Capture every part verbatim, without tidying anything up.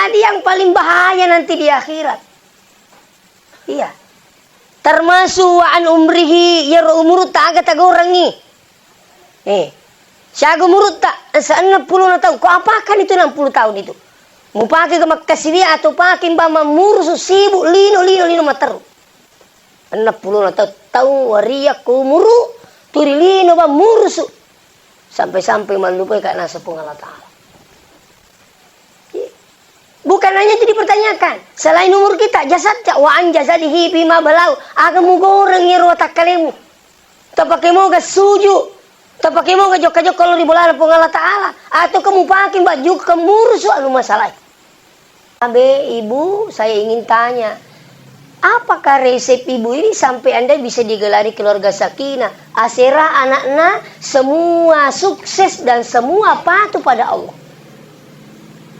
Jadi yang paling bahaya nanti di akhirat. Iya. Termasuk wa an umrihi, iyaro umurutta aga tagorengngi. Eh, siaga umurutta? Sa-, enneng pulona taung. Ko apakan itu enam puluh tahun itu? Mupake ke makkasiwia atau pake mbak mammurusu sibuk lino, lino, lino matteru. Enneng pulona taung, taung waria ko umuru, turi lino bang murusu. Sampai-sampai mallupai ka naseng Puang Allah Ta'ala. Bukan hanya itu dipertanyakan. Selain umur kita, jasad, wa an jasadihi fima balau. Aga mugoreng iyaro watakkalemu. Tapake moga suju, tapake moga jokka-jokka lao ri bolana Puang Allah Ta'ala, atau kamu pake mbak jukka murusu anu masalah. Abe, Ibu, saya ingin tanya, apakah resep Ibu ini sampai Anda bisa digelari keluarga sakinah, asera anaknya semua sukses dan semua patuh pada Allah?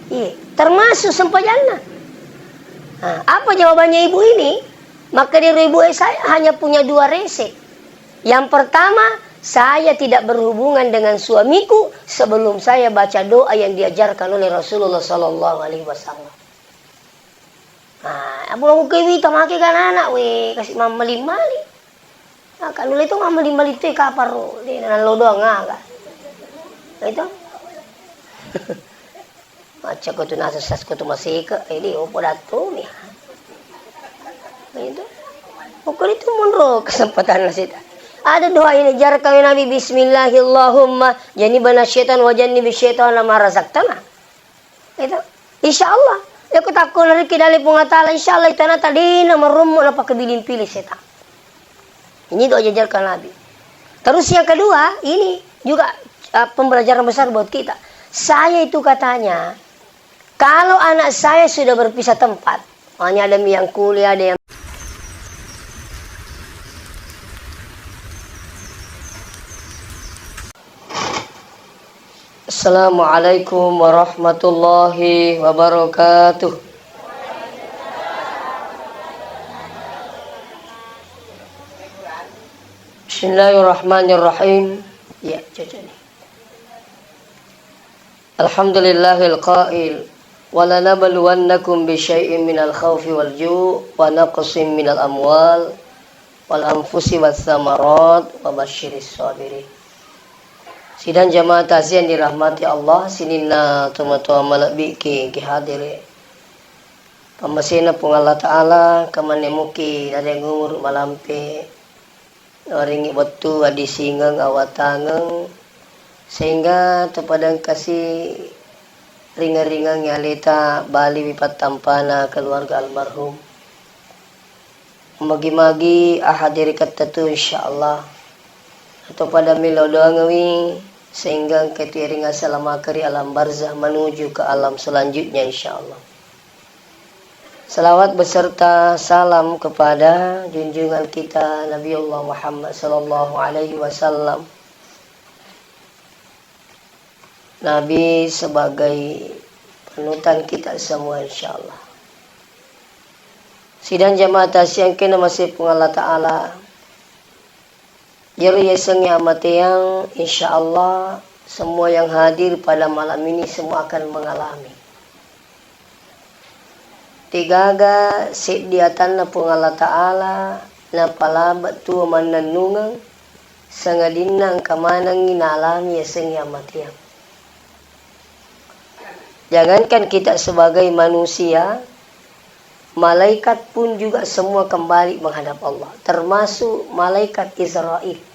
Iya, termasuk sempajanna. Nah, apa jawabannya Ibu ini? Maka dari Ibu, eh, saya hanya punya dua resep. Yang pertama, saya tidak berhubungan dengan suamiku sebelum saya baca doa yang diajarkan oleh Rasulullah sallallahu alaihi wasallam. Nah, abu aku ke wita make kan anak we, kasi mammaling-maling. Nah, kan nulai tu mammaling-maling tu kaparo, de nallo doang aga. Itu. Macca ko tu naseng sas ko tu maseke, eh, di opo datto mi. Itu. Pokoknya itu monro kesempatan nasita. Ada doa ini, jarkan Nabi, "Bismillahillahumma jannibna syaitan wa jannibi syaitana ma razaqtana." Itu. Insya Allah. Ya, ku takko nariki dalam Puang Allah Ta'ala, insya Allah itu anak tadina marummu napakabiling pilih setan. Ini doa jajarkan Nabi. Terus yang kedua, ini juga, eh, pembelajaran besar buat kita. Saya itu katanya, kalau anak saya sudah berpisah tempat, makanya ada yang kuliah, ada yang Assalamualaikum warahmatullahi wabarakatuh. Bismillahirrahmanirrahim. Ya, cocok nih. Alhamdulillahil qail, "Walanabluwannakum bisyai'in minal khaufi wal ju' wa naqsin minal amwal wal anfusi was samarat wa basyiris sabirin." Sidang jamaah takziah yang dirahmati Allah, sininna tomatoa malebbi ki, ki hadiri. Pammasena Puang Allah Ta'ala, kamanne muki nareng umuru malampe, nawaringi wettu addisingeng, awatangeng, sehingga topadengkasi ringeng-ringeng aleta baliwi pattampana keluarga almarhum. Magi-magi ahadiri kettatu, insyaallah. Atau pada melo doangawi sehingga engka tu iring asalamakeng ri alam barzah menuju ke alam selanjutnya, insyaallah. Salawat beserta salam kepada junjungan kita Nabiullah Muhammad sallallahu alaihi wasallam. Nabi sebagai panutan kita semua, insyaallah. Sidang jamaah takziah engkae namasei Puang Allah Ta'ala. Iyaro yasengnge amateang, insyaallah semua yang hadir pada malam ini semua akan mengalami. Degaga seddi atanna Puang Allah Ta'ala napalaba tuo mannennungeng, sangadinna engka manengngi naalami yasengnge amateang. Jangankan kita sebagai manusia, malaikat pun juga semua kembali menghadap Allah, termasuk malaikat Israil.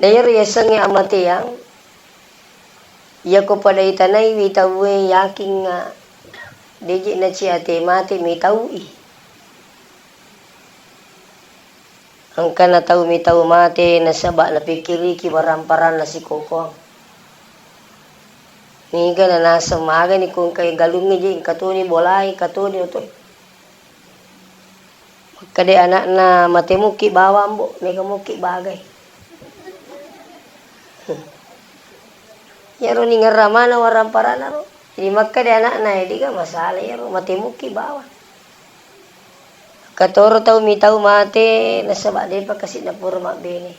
Naiyaro yasengnge amateang, iyako pada itanaiwi tauwe yakingnga deje naciate mate mitau'i. Engkana tau mitau mate nasaba napikkiriki waramparanna sikokoang. Niga nanaseng magani ko engka galungnge je, engka toni bolae, engka toni otoe. Makkeda anakna, "Mate mukki bawang, Mbo, mega mukki bagai." Iyaro ningerra maneng waramparanna ro. Jadi makkeda anakna, "De'ga masalah iyaro, mate mukki bawang." Katoro tau mitau mate nasaba depa kasi napura mabbene.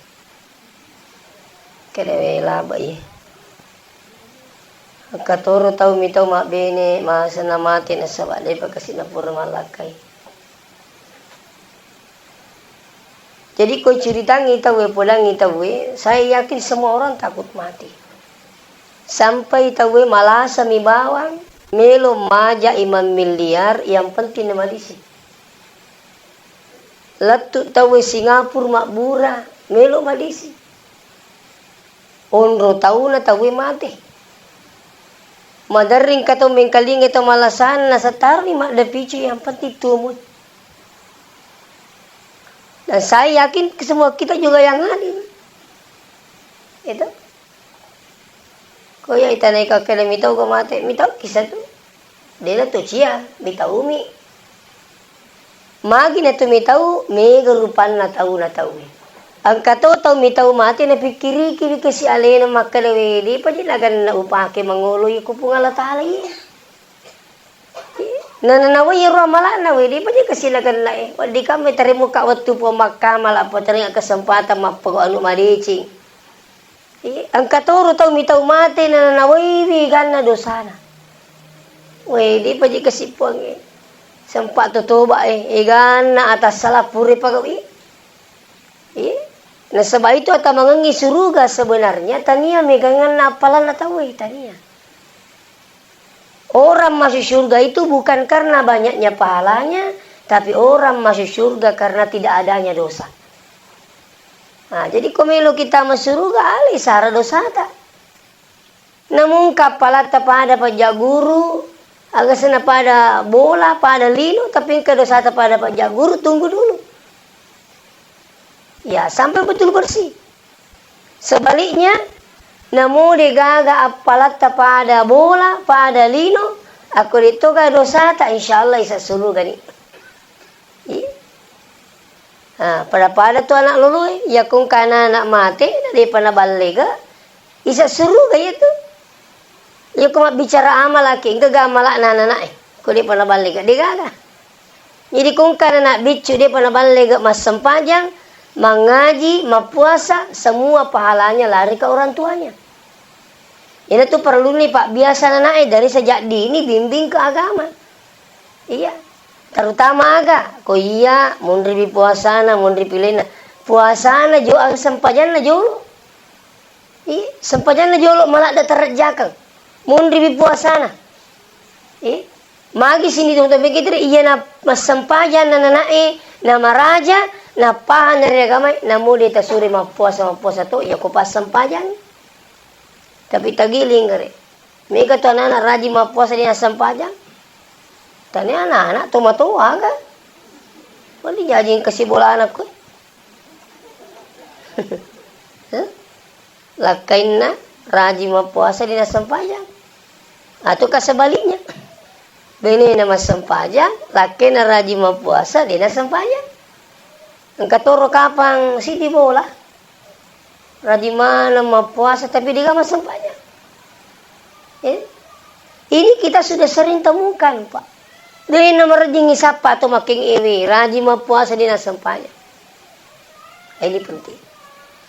Kede we labe'i. Engka toro tau mitau mabbene, masenna mate nasaba depa kasi napura mallakkai. Jadi ko ceritangi tauwe, podangi tauwe, saya yakin semua orang takut mati. Sampai tauwe malasa mi bawang, melo maja imam miliar, yang penting namalisi. Lettu tauwe Singapura mabbura, melo malisi. Onro tauna tauwe mate. Maderring ka to mengkalinga to malasanna settaruni maddepicu, yang penting tumut. Dan saya yakin semua kita juga yang hadir. Itu. Ko iya itanai kakkeda mitau ko mate, mitau kisa tu. Dena to cia, mitaumi. Magi na tu mitau, mega rupanna tau na tauwe. Engka to tau mitau mate napikkiriki wi kasi alena makkeda, "We, depa je naganna upake mangolo iko Puang Allah Taala iye." Na, na, nawai ro amalana, we, depa je kasi naganna e. Wedding kamma taremukka wettu Puang makkamala, apa teringa kesempatan mappako anu madeceng. Iya, engka toro tau mitau mate na, na, nawaiwi ganna dosana. We, depa je kasi Puang e. Sempat to toba e, eganna atas salah pure pagawi. Iya. Nasaba itu atamangengi suruga sebenarnya tania meganganna appalanna tauwe, tania. Orang masuk surga itu bukan karena banyaknya pahalanya, tapi orang masuk surga karena tidak adanya dosa. Nah, jadi ko melo kita masuruga, ale sara dosata. Namungka appalatta pada pajak guru, aga sena pada bola, pada lino, tapi engka dosata pada pajak guru, tunggu dulu. Ya, sampai betul bersih. Sebaliknya, namo degaga appalatta pada bola, pada lino, akko de toga dosata, insya Allah isa surugani. Iya. Ha, pada-pada tu anak loloe, iya ko engka anak-anak mate, na depa naballega, isa suruga iya tu. Iya ko mabbicara amalaki, engka ga amalakna anak-anak e, ko depa naballega, degaga. Jadi ko engka anak biccu depa naballega massempajang, mangaji, mappuasa, semua pahalanya lari ke orang tuanya. Ina tu perluni pabbiasa anak e dari sejak dini bimbing ke agama. Iya. Terutama aga, ko iya, munribi puasana, munribi lena. Puasana jo, aga sempajanna jolo. Iya, sempajanna jolo maladda terejjakeng. Munribi puasana. Iya. Magi sini tong tapi kita iya na massempajang na nanae, na maraja, na pahang dari agama, namu de tasuri mappuasa, mappuasa to, iya ko passempajang. Tapi tagiling kare. Mega tu anak-anak rajin mappuasa di nassempajang. Tania anak-anak tomatoa kan. Wali jajing kasi bola anakku. Hah? Lakkainna rajin mappuasa di nassempajang. Atau ka sebaliknya. Benena massempajang, lakkainna rajin mappuasa di nassempajang. Engka toro kapang sidi bola. Rajin maneng mappuasa, tapi dega massempajang. Eh? Ini kita sudah sering temukan, Pak. De namarejjingngi sappa atau makkeng ewe, rajin mappuasa de nassempajang. Ini penting.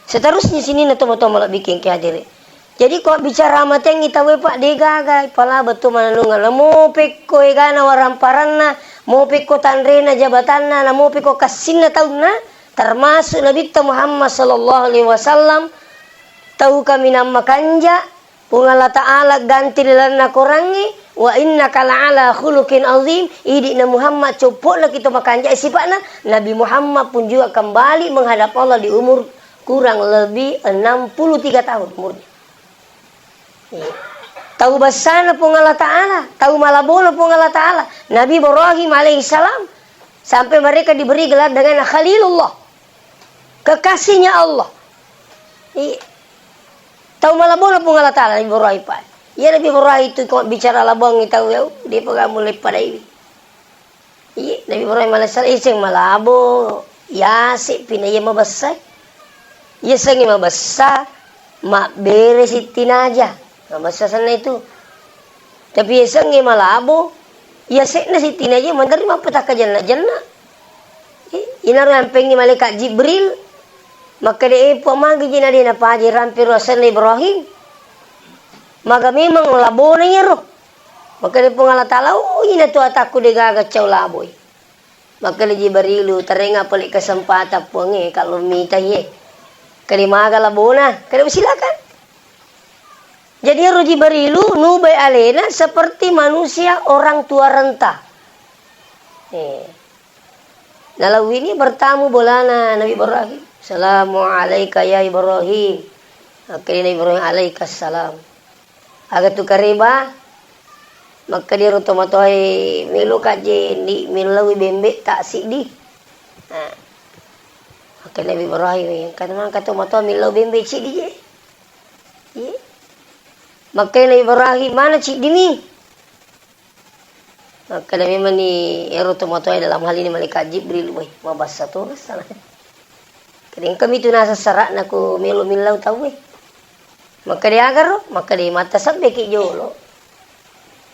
Seterusnya sini na tomo-tomo lebih kengke hadiri. Jadi ko bicara amatengngi tauwe, Pak, degaga pala betul mananungan. Mo pekko egana waramparanna, mo pekko tanrena jabatanna, na mo pekko kassinna taunna, termasuk Nabitta Muhammad sallallahu alaihi wasallam, tau kaminang makanja, Puang Allah Ta'ala ganti lalenna korangnge, "Wa innaka la'ala khuluqin azim," idi'na Muhammad, coppo'na kita makanja sifa'na, Nabi Muhammad pun juga kembali menghadap Allah di umur kurang lebih enam puluh tiga tahun umurnya. Iya. Tau bessana Puang Allah Ta'ala, tau malabona Puang Allah Ta'ala. Nabi Ibrahim alaihissalam sampai mereka diberi gelar dengan Khalilullah. Kekasihnya Allah. Iya. Tau malabona Puang Allah Ta'ala Nabi Ibrahim, Pak. Iya Nabi Ibrahim itu ko bicara labongngi tau ya, dia pegang mulai pada ini. Iya, Nabi Ibrahim alaihissalam iseng malabo, yase pina iya mabessa. Iya sengi mabessa, mabbere sittinaja. Mabessa senna itu. Tapi iya sengi malabo, iya sekna sittinaja manderri mappatakka jenna-jenna. Iya, inaro yampengi malaikat Jibril, makkeda, "Eh, Puang, magi jina de napaja rampe ro asenna Ibrahim?" Maga memang labona iyaro. Makkeda Puang Allah Taala, "Oh, ina tu atakku degaga cau laboi." Makkeda Jibrilu, "Tarenga pole kesempatan Puangnge, kalau mitai e." Kede maga labona, kede silakan. Jadi ero Jibrilu nubai alena seperti manusia orang tua renta. Eh. Nalawini bertamu bolana Nabi Ibrahim. "Salamu alaika ya Ibrahim." Makkeda Nabi Ibrahim, "Alaikassalam." Aga tu kareba? Makkeda ero tomatoae, "Melo ka je ndi, melo lawi bembe ta siddi." Nah. Makkeda Nabi Ibrahim, "Engka mangka tomatoa melo bembe siddi je." Iya. Makkeda Nabi Ibrahim, "Mana ciddimi?" Makkeda memang ni ero tomatoae dalam hal ini malaikat Jibril, weh, mabassa to masalah. Kede engka mitu naseng sara'na ko melo millau tauwe. Makkeda agaro, makkeda mattasebbeki jolo.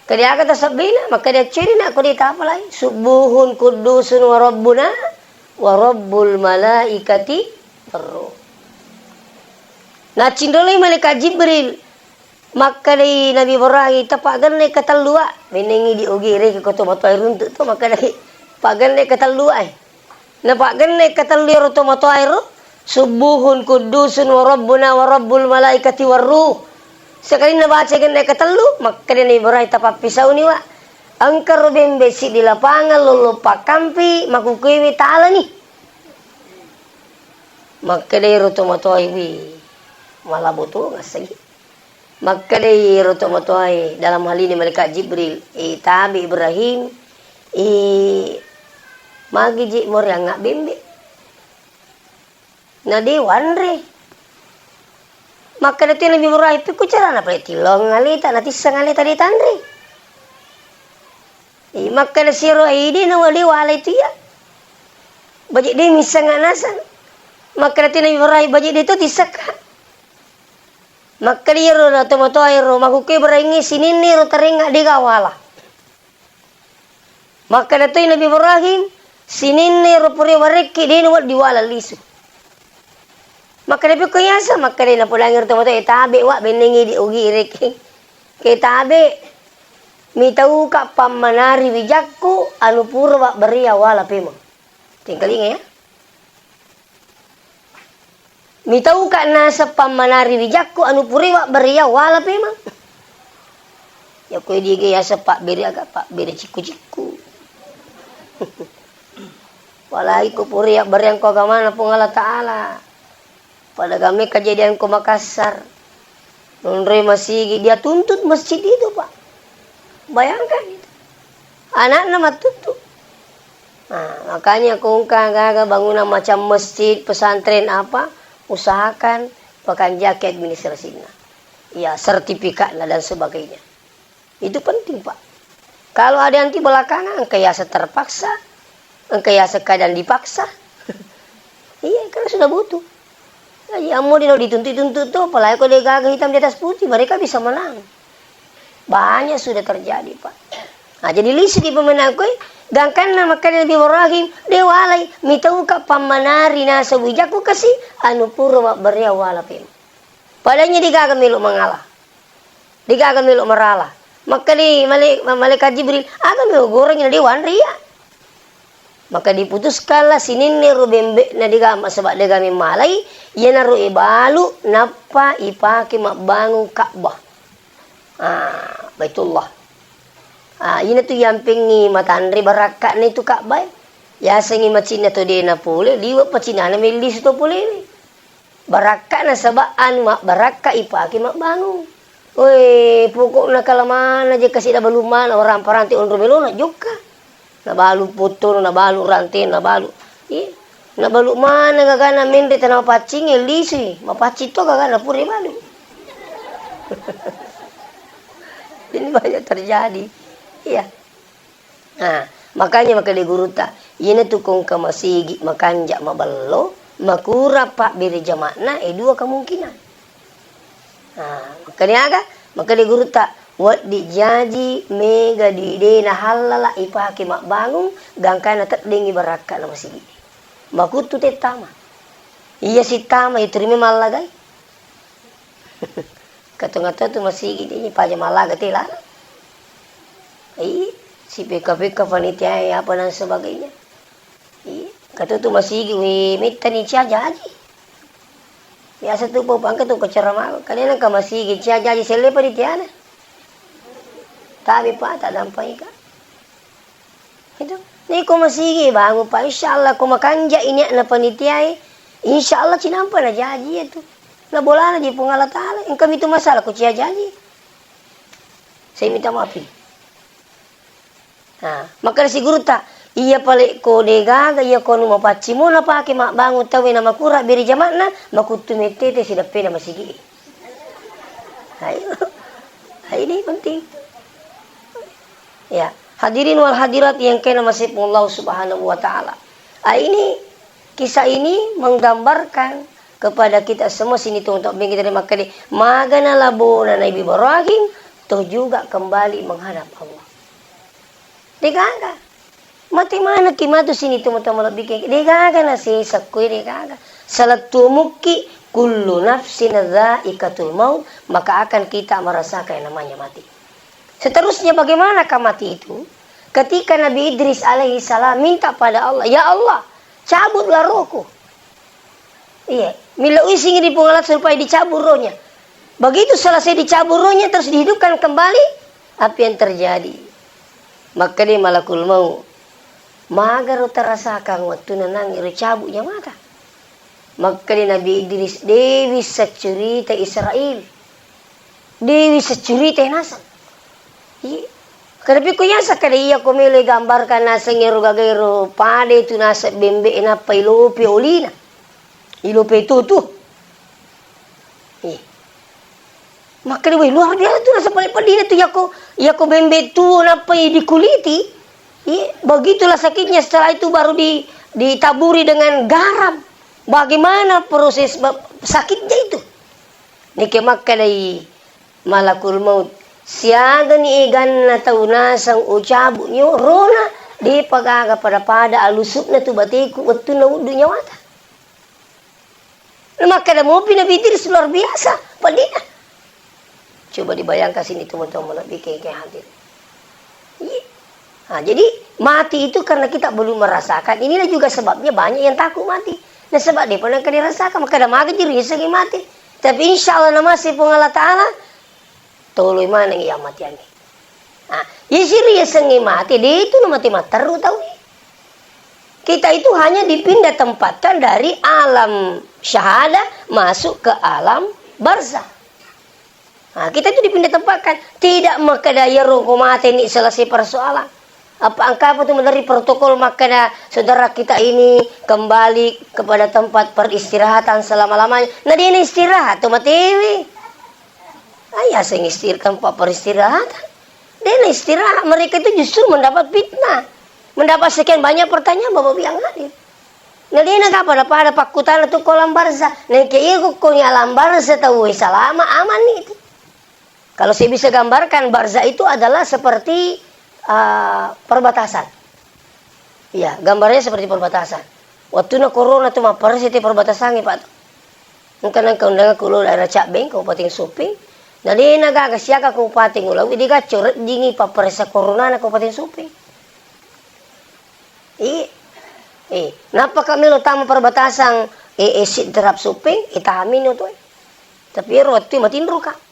Kede aga tasebbena, makkeda acceri na ko de tapalai. Subbuhun kuddusun wa rabbuna wa rabbul malaikati warruh. Naccinroloi malaikat Jibril. Makkedai Nabi Ibrahim, "Tapaggenna katellu, Wa." Bennengngi di ogi reke ko tomatoae runtu to, makkedai, "Paggenna katellu, Wa." Napaggenna katellu ero tomatoae ro, "Subbuhun kuddusun wa rabbuna wa rabbul malaikati warruh." Sekalinna baca genna katellu, makkeda Nabi Ibrahim, "Tapappisauni, Wa. Engka ro bembe siddi lapangang lollo pakkampi, makukuewe talani." Makkedai ro tomatoae, "Wi, malabo to ngassagi." Makkedai ro tomatoae, dalam hal ini malaikat Jibril, "Eh, tabe Ibrahim, eh, magi je moreangnga bembe?" Na de wanre. Makkeda tu Nabi Ibrahim, "Pekko carana pale tilong aleta, natisseng aleta de tanre?" Eh, makkeda siro, "Eh, de na wale walai tu iya. Baje de missengnga naseng." Makkeda tu Nabi Ibrahim, "Baje de to tissekka." Makkeda iyaro na tomatoae ro, "Makkukue beraingnge sininna ro tarengnga dega wala." Makkeda toi Nabi Ibrahim, "Sininna ro pura warekki de na wedding wala lisu." Makkeda pekko yaseng, makkeda napodangi ro tomatoae, "Tabe, Wa, bennengngi di ogi reke. Ke tabe, mitauka pammanari wijakku anu pura wabberea wala pemeng." Tengkalinga ya. Mitauka naseng pammanari wijakku anu purai wabberea wala pemeng. Yakko diga yaseng pabbere aga, pabbere cikku-cikku. Apalagi ko purai yabbereangko agamana Puang Allah Ta'ala. Pada game kejadian ko Makassar. Nonroi masigi, dia tuntut masjid itu, Pak. Bayangkan itu. Anakna mattutu. Nah, makanya ko engka gaga bangunan macam masjid, pesantren apa, usahakan pakanjaki administrasina. Ya, sertifikatna dan sebagainya. Itu penting, Pak. Kalau ada nanti belakangan, engka yaseng terpaksa, engka yaseng keadaan dipaksa. Iya, karena sudah butuh. Jadi, ammo dino dituntut-tuntut tuh, apalagi kalau dia gagal hitam di atas putih, mereka bisa menang. Banyak sudah terjadi, Pak. Nah, jadi lisu di pemenang koi, gangkanna makkeda Nabi Ibrahim, "De walai, mitauka pammanari naseng wijakku kasi, anu pura wabberea wala pemeng." Padanya digaga melo mangala. Degaga melo marala. Makkeda male-, malaikat Jibril, "Aga melo gorengi na de wanre iya?" Maka diputuskanlah sininna ro bembe'na dega, nasaba dega memmalai, iyanaro ibalu nappa ipake mabbangung Ka'bah. Ah, Baitullah. Ah, iyana tu yampengngi matanre barakka'na itu Ka'bah e. Yasengngi macinna to de napole, liwe' pacinana mellisu to polewe. Barakka nasaba anu mabbarakka ipake mabbangung. Oe, pokokna kala mana je kasi nabalu mana orang parante onro melona jokka. Nabalu pottono, nabalu rante, nabalu. Iya. Nabalu mana gagana menre tana mapaccingnge, lisui. Mapaccing to gagana pura balu. Ini banyak terjadi. Iya. Nah, makanya makkeda gurutta, iyanatu ko engka masigi makanja mabello, makurang pabbere jama'na, e dua kemungkinan. Nah, makkeda aga? Makkeda gurutta, wedding jaji mega dui de nahallala ipake mabbangung, gangkana teddengngi barakka'na masigi. Makuttu tettama. Iya sittama, itu ri memang allagai. Katonga-tonga tu masigi, de' paja malaga tela. Iya, si pekka-pekka panitia apa dan sebagainya. Iya, katutu masigi, we, mettani cia jaji. Biasa tu pau pangka tu ko ceramah, kadena ka masigi cia jaji selle panitiana. Tapi pa tak dampai ka. Itu. Ni ko masigi bangun pa, insya Allah ko makanja ini na panitiae, insya Allah cinampa na jaji itu. Na bolana di Puang Allah Taala, engka mitu masalah ko cia jaji. Saya minta maaf. Nah, makkeda si gurutta, "Iya pale ko degaga, iya ko anu mapaccing mo napake mabbangung tauwe na makurang beri jamakna, makuttu mettete sideppena masigi." Ayo. Ini penting. Ya, hadirin wal hadirat yang kena masih Allah Subhanahu wa Ta'ala. Ah, ini, kisah ini menggambarkan kepada kita semua sini tuh untuk kita makkeda, magana labona Nabi Ibrahim, toh juga kembali menghadap Allah. Degaga. Mate manekki matu sini tomatoa malebbikeng. Degaga nasesa koe, degaga. Salettuo mukki, kullu nafsin dzaiqatul maut, maka akan kita merasakan yang namanya mati. Seterusnya, bagaimanakah mati itu? Ketika Nabi Idris alaihi salam minta pada Allah, "Ya Allah, cabutlah rohku." Iya, millau isingi di Puang Allah supaya dicabut rohnya. Begitu selesai dicabut rohnya, terus dihidupkan kembali, apa yang terjadi? Makkeda malakul maut, "Magaro tarasakang wettunna nangngi ro cabut nyawata?" Makkeda Nabi Idris, "Dewi seccurita Israel." Dewi seccurita naseng. Iya. Kada pikku yasa kada iya ko melo gambarkan naseng ero gagaero pada itu naseng bembe nappa ilope olina. Ilope tutu. Iya. Makkeda, "Weh, luar biasa tu rasa paling pedihnya tu, yako, yako bembe tuo nappa dikuliti." Iya, begitulah sakitnya, setelah itu baru di, ditaburi dengan garam. Bagaimana proses ba-, sakitnya itu? Nike makkedai malakul maut, "Siagani eganna tau naseng ucabu nyo rona, depa gaga pada-pada alusukna tu bateku wettunna uddu nyawata." Makkeda mopi Nabi Idris, luar biasa pedihna. Coba dibayangkan sini teman-teman Nabi ke, ke hadir. Iya. Nah, jadi mati itu karena kita belum merasakan. Inilah juga sebabnya banyak yang takut mati. Nah, sebab dia pernah dirasakan, maka ada magi diri segi mati. Tapi insya Allah nama si Puang Allah Ta'ala, toloi maneng iya matiangnge. Nah, isi riasengnge mati, de itu na mati matteru tau. Kita itu hanya dipindah tempatkan dari alam syahadah masuk ke alam barzah. Nah, kita itu dipindah tempatkan. Tidak makkeda iyaro ko mate ni selesai persoalan. Apa engka apa tu dari protokol makkeda saudara kita ini kembali kepada tempat peristirahatan selama-lamanya. Nah, dia ini istirahat tu matewi. Ai, aseng istir-, tempat peristirahatan. Dena istirahat, mereka itu justru mendapat fitnah. Mendapat sekian banyak pertanyaan Bapak Ibu yang hadir. Nah, dena ka pada-pada pakkutana tu ko alam barzah. Nah, ke iya ko ni alam barzah tau salama aman ni itu. Kalau saya bisa gambarkan, barzah itu adalah seperti, eh, perbatasan. Iya, gambarnya seperti perbatasan. Wattuna corona tu mapparessa te perbatasangnge, Pak, tu. Engka nengka undangekku lao daerah Cabbeng, Kabupaten Sopeng. Na dena gaga siaga kabupaten ulauwi, de gaga corejjingi papparessa coronana Kabupaten Sopeng. Iya. Eh, nappa ka melo tama perbatasan, eh, eh, Sidrap Sopeng, eh, tamino tu, eh. Tapi ero wettu matinroka.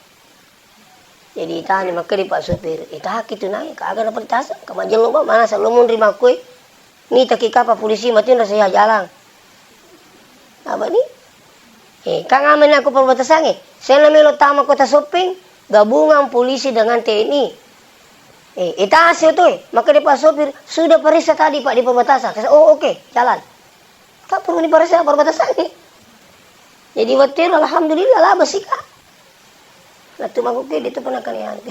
Jadi itani makkeda Pak Supir, "Itaki tu naik, kaga na perintasa, ka majjello ba, mana salomo ri makkue. Nitaki kapa polisi matinro saya jalan." Apa ni? Eh, kang amen aku perbatasan, eh. Saya na melo tama Kota Sopeng, gabungan polisi dengan T N I. Eh, itasi tu, eh. Makkeda Pak Supir, "Sudah periksa tadi, Pak, di perbatasan." Kata, "Oh, oke, jalan." Ka perlu diparessa perbatasan, eh. Jadi wettu ero alhamdulillah laba sika. Lettu makkukue, de tu pernah kalian.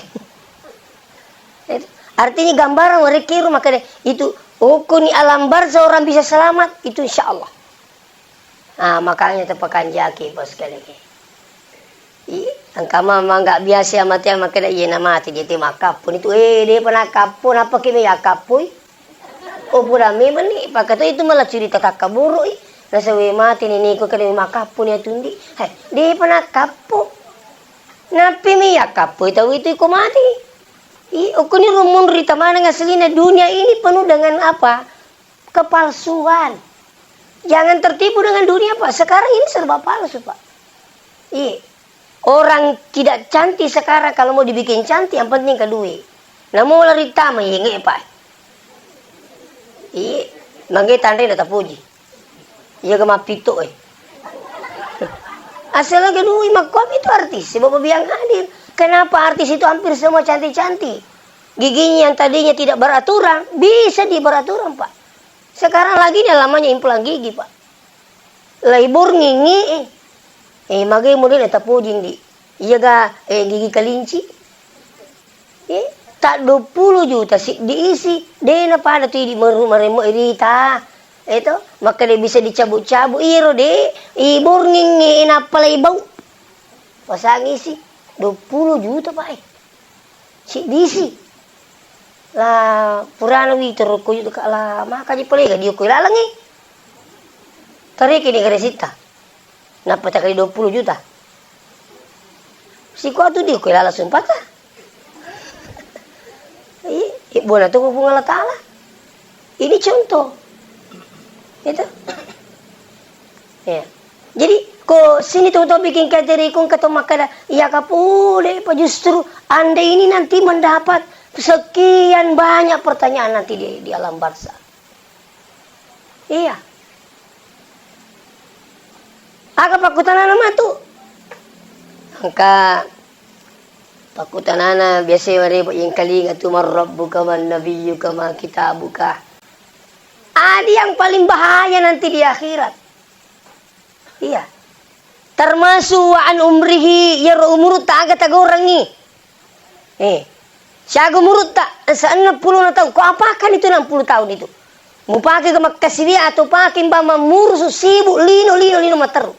Itu. Artinya gambaran warekkiru makkeda itu, okko ni alam barzah orang bisa selamat, itu insya Allah. Ah, makanya tepakanjaki, Bos, sekali lagi. Iya, engka mama nggak biasa ya mati, makkeda, "Iya na mati, dia te makkappo ni tu." Eh, de pa nakkappo, nappa ki me yakkappoi. Oh, pura memang ni, pakkato itu malah cerita takkaburuk i. Nasawe mati ni niko kada makkappo ni atundi. Hai, de pa nakkappo. Nappimi yakkappoi tau itu iko mati. I, okkoniro munri tamaneng aslina dunia ini penuh dengan apa? Kepalsuan. Jangan tertipu dengan dunia, Pak. Sekarang ini serba palsu, Pak. Iya. Orang tidak cantik sekarang kalau mau dibikin cantik yang penting ke duit. Namo lari tama yenge, Pak. Iya. Mangge tanre na tapuji. Iya ke mappito eh. Asal ke duit makkuami itu artis, sebab biang hadir. Kenapa artis itu hampir semua cantik-cantik? Giginya yang tadinya tidak beraturan, bisa diberaturan, Pak. Sekarang lagi ini namanya implan gigi, Pak. Laibur ngingi, eh. Eh, magai model tapojing di. Iya ga, eh, gigi kelinci. Eh, tak dua puluh juta si diisi, de na pada tu idi meru maremo irita. Eh to, maka de bisa dicabut-cabut iro de, ibur ngingi nappa laibau. Pasang isi, dua puluh juta, Pak, eh. Siddisi. La purana wi terokko yu ka la maka ji pale ga diokoi lalengngi. Tariki ni garesitta. Nappa takali dua puluh juta. Sikuatu diokoi laleng sumpata. Iya, ibbona tu Puang Allah Taala. Ini contoh. Itu. Ya. Jadi, ko sini tu, tu bikin katerikung keto makkeda, iya kapude pa justru anda ini nanti mendapat sekian banyak pertanyaan nanti di, di alam barzah. Iya. Aga pakkutanana matu? Engka pakkutanana biasa wareba yengkalinga tu, "Man rabbuka man nabiyyuka ma kitabuka." Adi yang paling bahaya nanti di akhirat. Iya. Termasuk wa an umrihi, iyaro umurutta aga tagorengngi. Eh, siaga umurutta? Sa-, enneng pulona taung. Ko apakan itu enam puluh tahun itu? Mupake ke makkasiwi atau pake mba mammurusu sibuk lino, lino, lino matteru.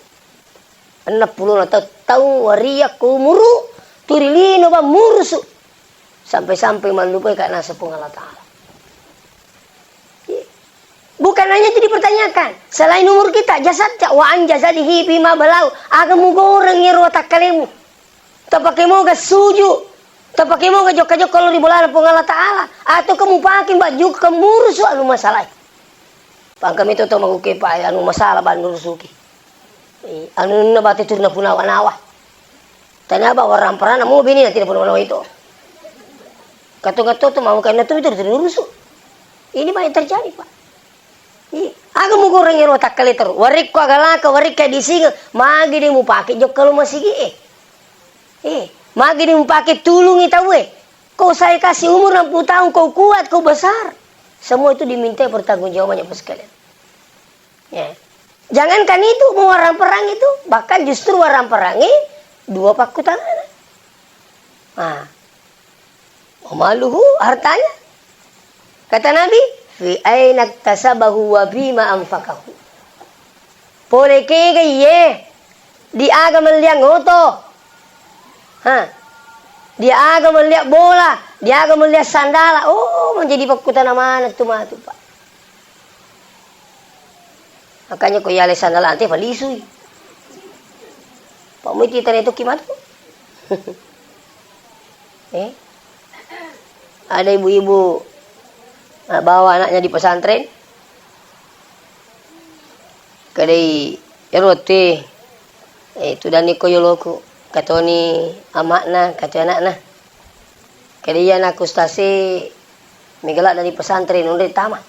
Enneng pulona taung, taung waria ko umuru, turi lino ba murusu. Sampai-sampai mallupai ka naseng Puang Allah Taala. Bukan hanya itu dipertanyakan, selain umur kita, jasadka, wa an jasadihi fima balau, aga mugoreng iyaro watakkalemu. Tapake moga suju, tapake moga jokka-jokka lao ri bolana Puang Allah Taala, atau ke mupake mba jukka murusu anu masalah. Pangkami to to maguke pa anu masalah ba nurusuki. Eh, anunna bate turna punawa-nawa. Tania ba warang perana mo bini nanti pun itu. Kato-kato tu mau kan tu itu terus. Ini banyak terjadi, Pak. Iya. Aga mugoreng ero takkale terus. Warekko aga laka, warekko disinga, magi de mupake jokka lo masigi eh. Eh, magi de mupake tulungi tau eh. Kau saya kasih umur enam puluh tahun, kau kuat, kau besar. Semua itu diminta pertanggungjawabannya, Bapak sekalian. Ya. Jangankan itu, mau warang perang itu, bahkan justru warang perangnya dua pakkutanana. Nah, wa maluhu, hartanya. Kata Nabi, fi aina iktasabahu wa fima anfaqahu. Pole kega iye, di aga melliang oto? Ha? Di aga melliang bola? Di aga melliang sandala? Oh, menjadi pakkutana maneng tu matu, Pak. Makanya ko yale sandala ante palisui. Pak Muiti tadi itu gimana? Eh? Ada ibu-ibu, eh, bawa anaknya di pesantren. Kedai ero te, eh, tudani ko yoloku, katoni amakna, katoni anakna. Kedai anakku stase megala dari pesantren nonre tama.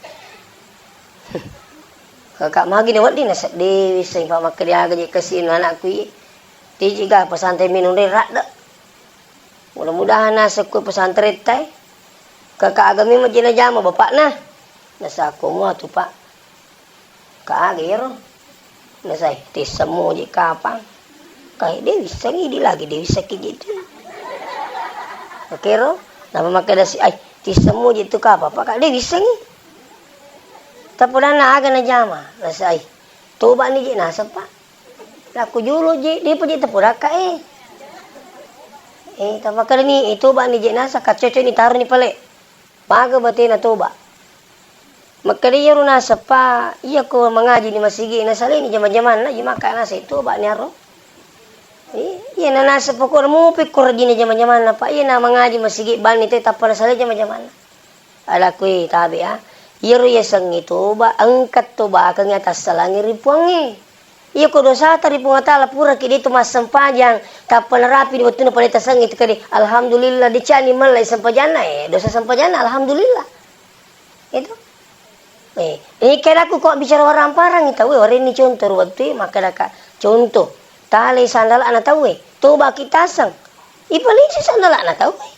Kaka magi ne wedding nasedding wisseng pa makkeda aga je kasi anakku i. Tiji ga pesantren mi nonre radde. Mudah-mudahan naseng ko pesantren tai. Kaka aga memang je najama bapakna. Nasako mua tu, Pak. Ka aga iyaro? Nasai, tisseng moje kapang. Kae de wissengi di lagi de wissengki je tu. Okero, napa makkeda si, ai, tisseng moje tu kapang, Pak, ka de wissengi. Tapodanna aga najama, nasai. Tobani je naseng, Pak. Lakku jolo je, depa je tapodakka e. Eh, tapakkedani, eh, tobani je naseng, kaccoco ni taroni pale. Maga batena toba. Makkeda iyaro naseppa, iyako mangaji ni masigi, nasaleni jama-jamanna, ji makka naseng toba ni aro. Iya, iya, na naseng pokokna mupi ko rajinna jama-jamanna, Pak. Iya, na mangaji masigi banni te tappa nasalai jama-jamanna. Alakui tabe, ah. Iyaro yasengnge toba, engka tobakengngi atassalangngi ri Puangnge. Iya ko dosata ri Puang Allah Taala, puraki de tu massempajang, tappa narapi di wettunna pada tasengnge tu kade, alhamdulillah, decani mella sempajanna, eh, dosa sempajanna, alhamdulillah. Itu. Eh, eh, kadaku ko bicara waramparang tau, eh, warenni contoh ri wettu, eh, makkadaka, contoh, talai sandalana tau, eh, toba ki taseng. Ipalisi sandalana tau, eh.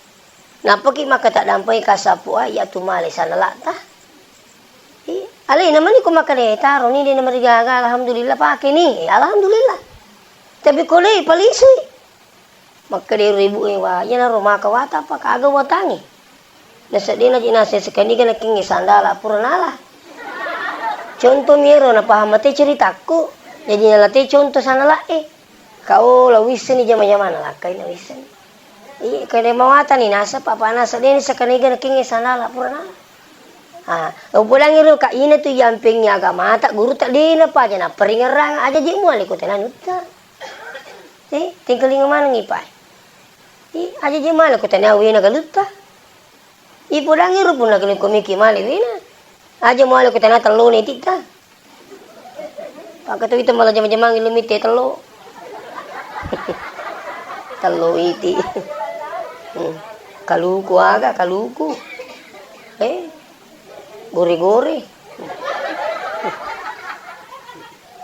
Nappaki makkataddampai kasapu, ah, iya tu male sandalata. Iya, alena mani ko makkeda, eh, taroni de namarigaga, alhamdulillah, pakeni. Eh, alhamdulillah. Tapi ko le, palisui. Makkeda ero ibu e, wa, iyanaro maka wata apa kaga watangi. Naseddena ji naseng sekaniga nakengnge sandala pura nala. Contoh mi ero napaham mate ceritakku. Jadi nala te contoh sandala e. Kau la wisseni jama-jamana lakkai na wisseni. Iya, kene mawatani naseng papa naseng deni sekaniga nakengnge sandala pura nala. Ah, upodangi ro ka ina tu yampengngi agamata guru ta dena paja na peringerang aja je muale ko tananutta. Eh, tingkalinga manengngi, Pak. Eh, aja je male ko tania wena galutta. Ipodangi ro punna kene komiki male wena. Aja male ko tania tello ne titta. Pake tu itu malah jama-jamang ilmu mite tello. Tello iti. Hmm. Kaluku aga, kaluku. Eh, gore-gore.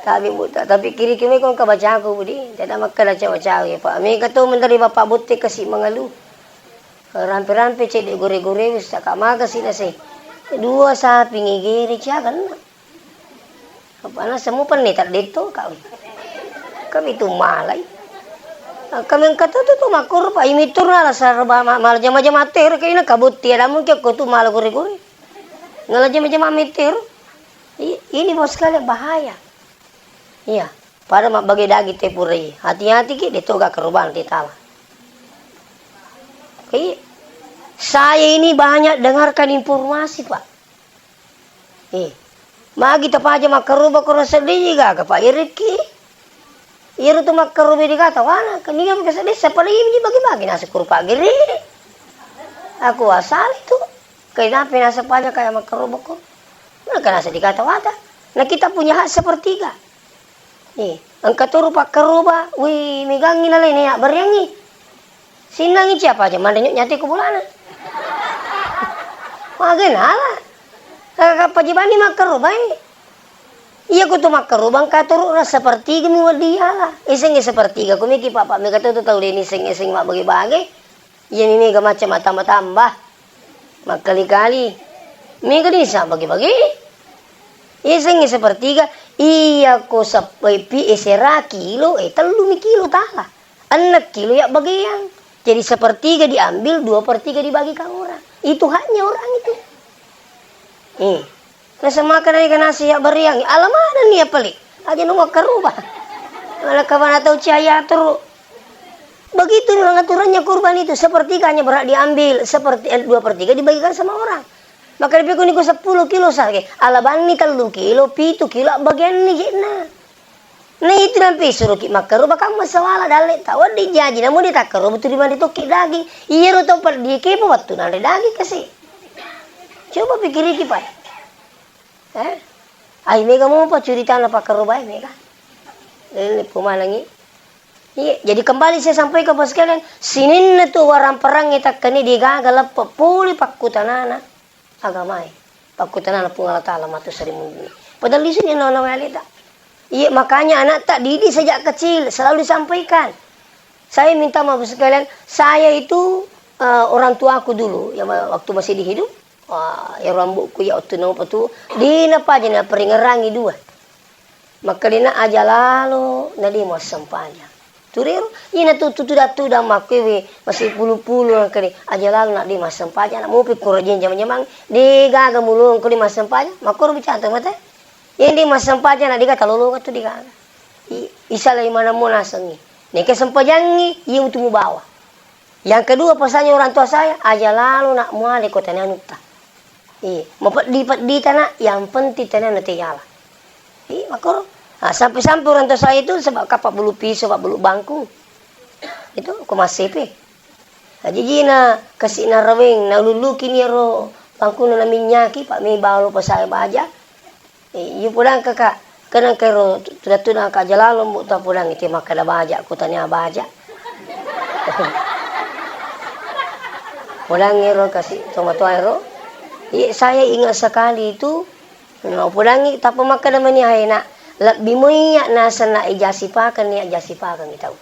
Tabe, Bu, ta-, tapikkiriki meko engka bacaku, Budi. Tena makkeda cawa-cawa, ya, Pak. Mega to menteri Bapak Botte kasi mangalu. Rampe-rampe cedde gore-gore, wis, saka magasi nase. Dua sapi ngegere ciaganna. Apa nasemu penne taddeto, Kak. Kami tu malai. Kami engka tu, tu, tu makkoro, Pak. Imitur na rasa reba ma-, mala jama-jama tero, kaina kabutti, ada mungkin ko tu mala gore-gore. Nala jama-jama metero. I-, ini, Bos, sekalian bahaya. Iya, pada mabbage daging te purai. Hati-hati ki, de toga kerubang te tala. Iya. Saya ini banyak dengarkan informasi, Pak. Eh, magi tapaja makkaroba ko seddi gaga, Pak, irekki. Iyaro tu makkaroba de kata wana, kan iya maka seddi, siapa lagi bagi-bagi nasi kurpa gere. Aku asal itu. Kenapa naseng paja kaya makkaroba ko? Maka naseng dikata wata. Nah, kita punya hak sepertiga. Nih, engka turu pakkaroba, wih, megangi nalai nih, beriangi. Sinangi siapa aja, manre nyok nyate ko bolana. Maga nala. Kaka pajibani makkaroba, eh. Iya ko tu makkaroba, engka turu na sepertiga mi wedding yala. Isengi sepertiga, ko miki papa mega tu tau deni seng-seng mabbage-bage. Iyami mega macca matamba-tamba. Makkali-kali. Mega disa bagi-bagi. Isengnge sepertiga, iya ko seppai pi e sera kilo, eh, tellumi kilo tala. Enneng kilo ya bagian. Jadi sepertiga diambil, dua per tiga dibagikan orang. Itu haknya orang itu. Eh. Nasemaka naika nasi ya bariang, alamadanni ya pale. Aja nu makkaruba. Malakabana tau cahaya turu. Begitu memang aturannya kurban itu, sepertiganya berhak diambil, seperti, eh, dua per tiga dibagikan sama orang. Maka dipikuni ku sepuluh kilo sage, alabanni tellu kilo, pitu kilo, bagianni jena. Na itu nampi suruki makkaruba kamma sawala dalle ta wedding jaji, namu de takkaruba tu dimanre tokki daging. Iyaro to peddi kepo wettu nanre daging kasi. Coba pikiriki pai. Eh? Ai mega mopa curitana pakkarubae mega. Lele pumanengi. Iya, jadi kembali saya sampaikan Bapak sekalian, sininna tu warang perangnge takkani degaga leppe pole pakkutanana agamae. Pakkutanana Puang Allah Taala matu sarimunni. Padahal lisuni nawa-nawa aleta. Iya, makanya anak tak didik sejak kecil, selalu disampaikan. Saya minta maaf sekalian, saya itu, eh, orang tuaku dulu, ya, waktu masih di hidup, wah, ya, rambutku, ya, waktu nopo tu, dina paja na peringerangi dua. Makkedina aja lalo, na de muassempajang. Turero, ina tu, tu, tudang-tudang makkuewe, masih pulu-pulu, kede, aja lalo, na de massempajang, na mopi kurajiang jamang-jamang, de gaga mulong, kede massempajang, makkoro bicara mate. Yang de massempajang, na de gaga talolonga tu de gaga. I-, isalai manammu nasengngi. Neke sempajangngi, iya mutu mubawa. Yang kedua, pesannya orang tua saya, aja lalo nak muale ko tanianutta. Iya, mapeddi-peddi tana, yang penting tanianna te yala. Iya, makoro. Ah, sampai-sampai orang tua saya itu sebab kapa bulu piso, kapa bulu bangku. Itu ko massepe. Ajijina kasi naraweng, naululluki ni ero bangkuna naminyaki, pa mi balo pasae baja. Eh, iya podang, Kakak. Kenang kero tu-, tudang-tudang Kak Jalalo, mbu ta podang ite makkeda baja, kutania baja. Podang ero kasi tomatoa ero. Iya, saya ingat sekali itu, no, podangi tappa makkeda mani aena, lebbi moiya naseng na ijasipakeng ni ajasipakeng tau.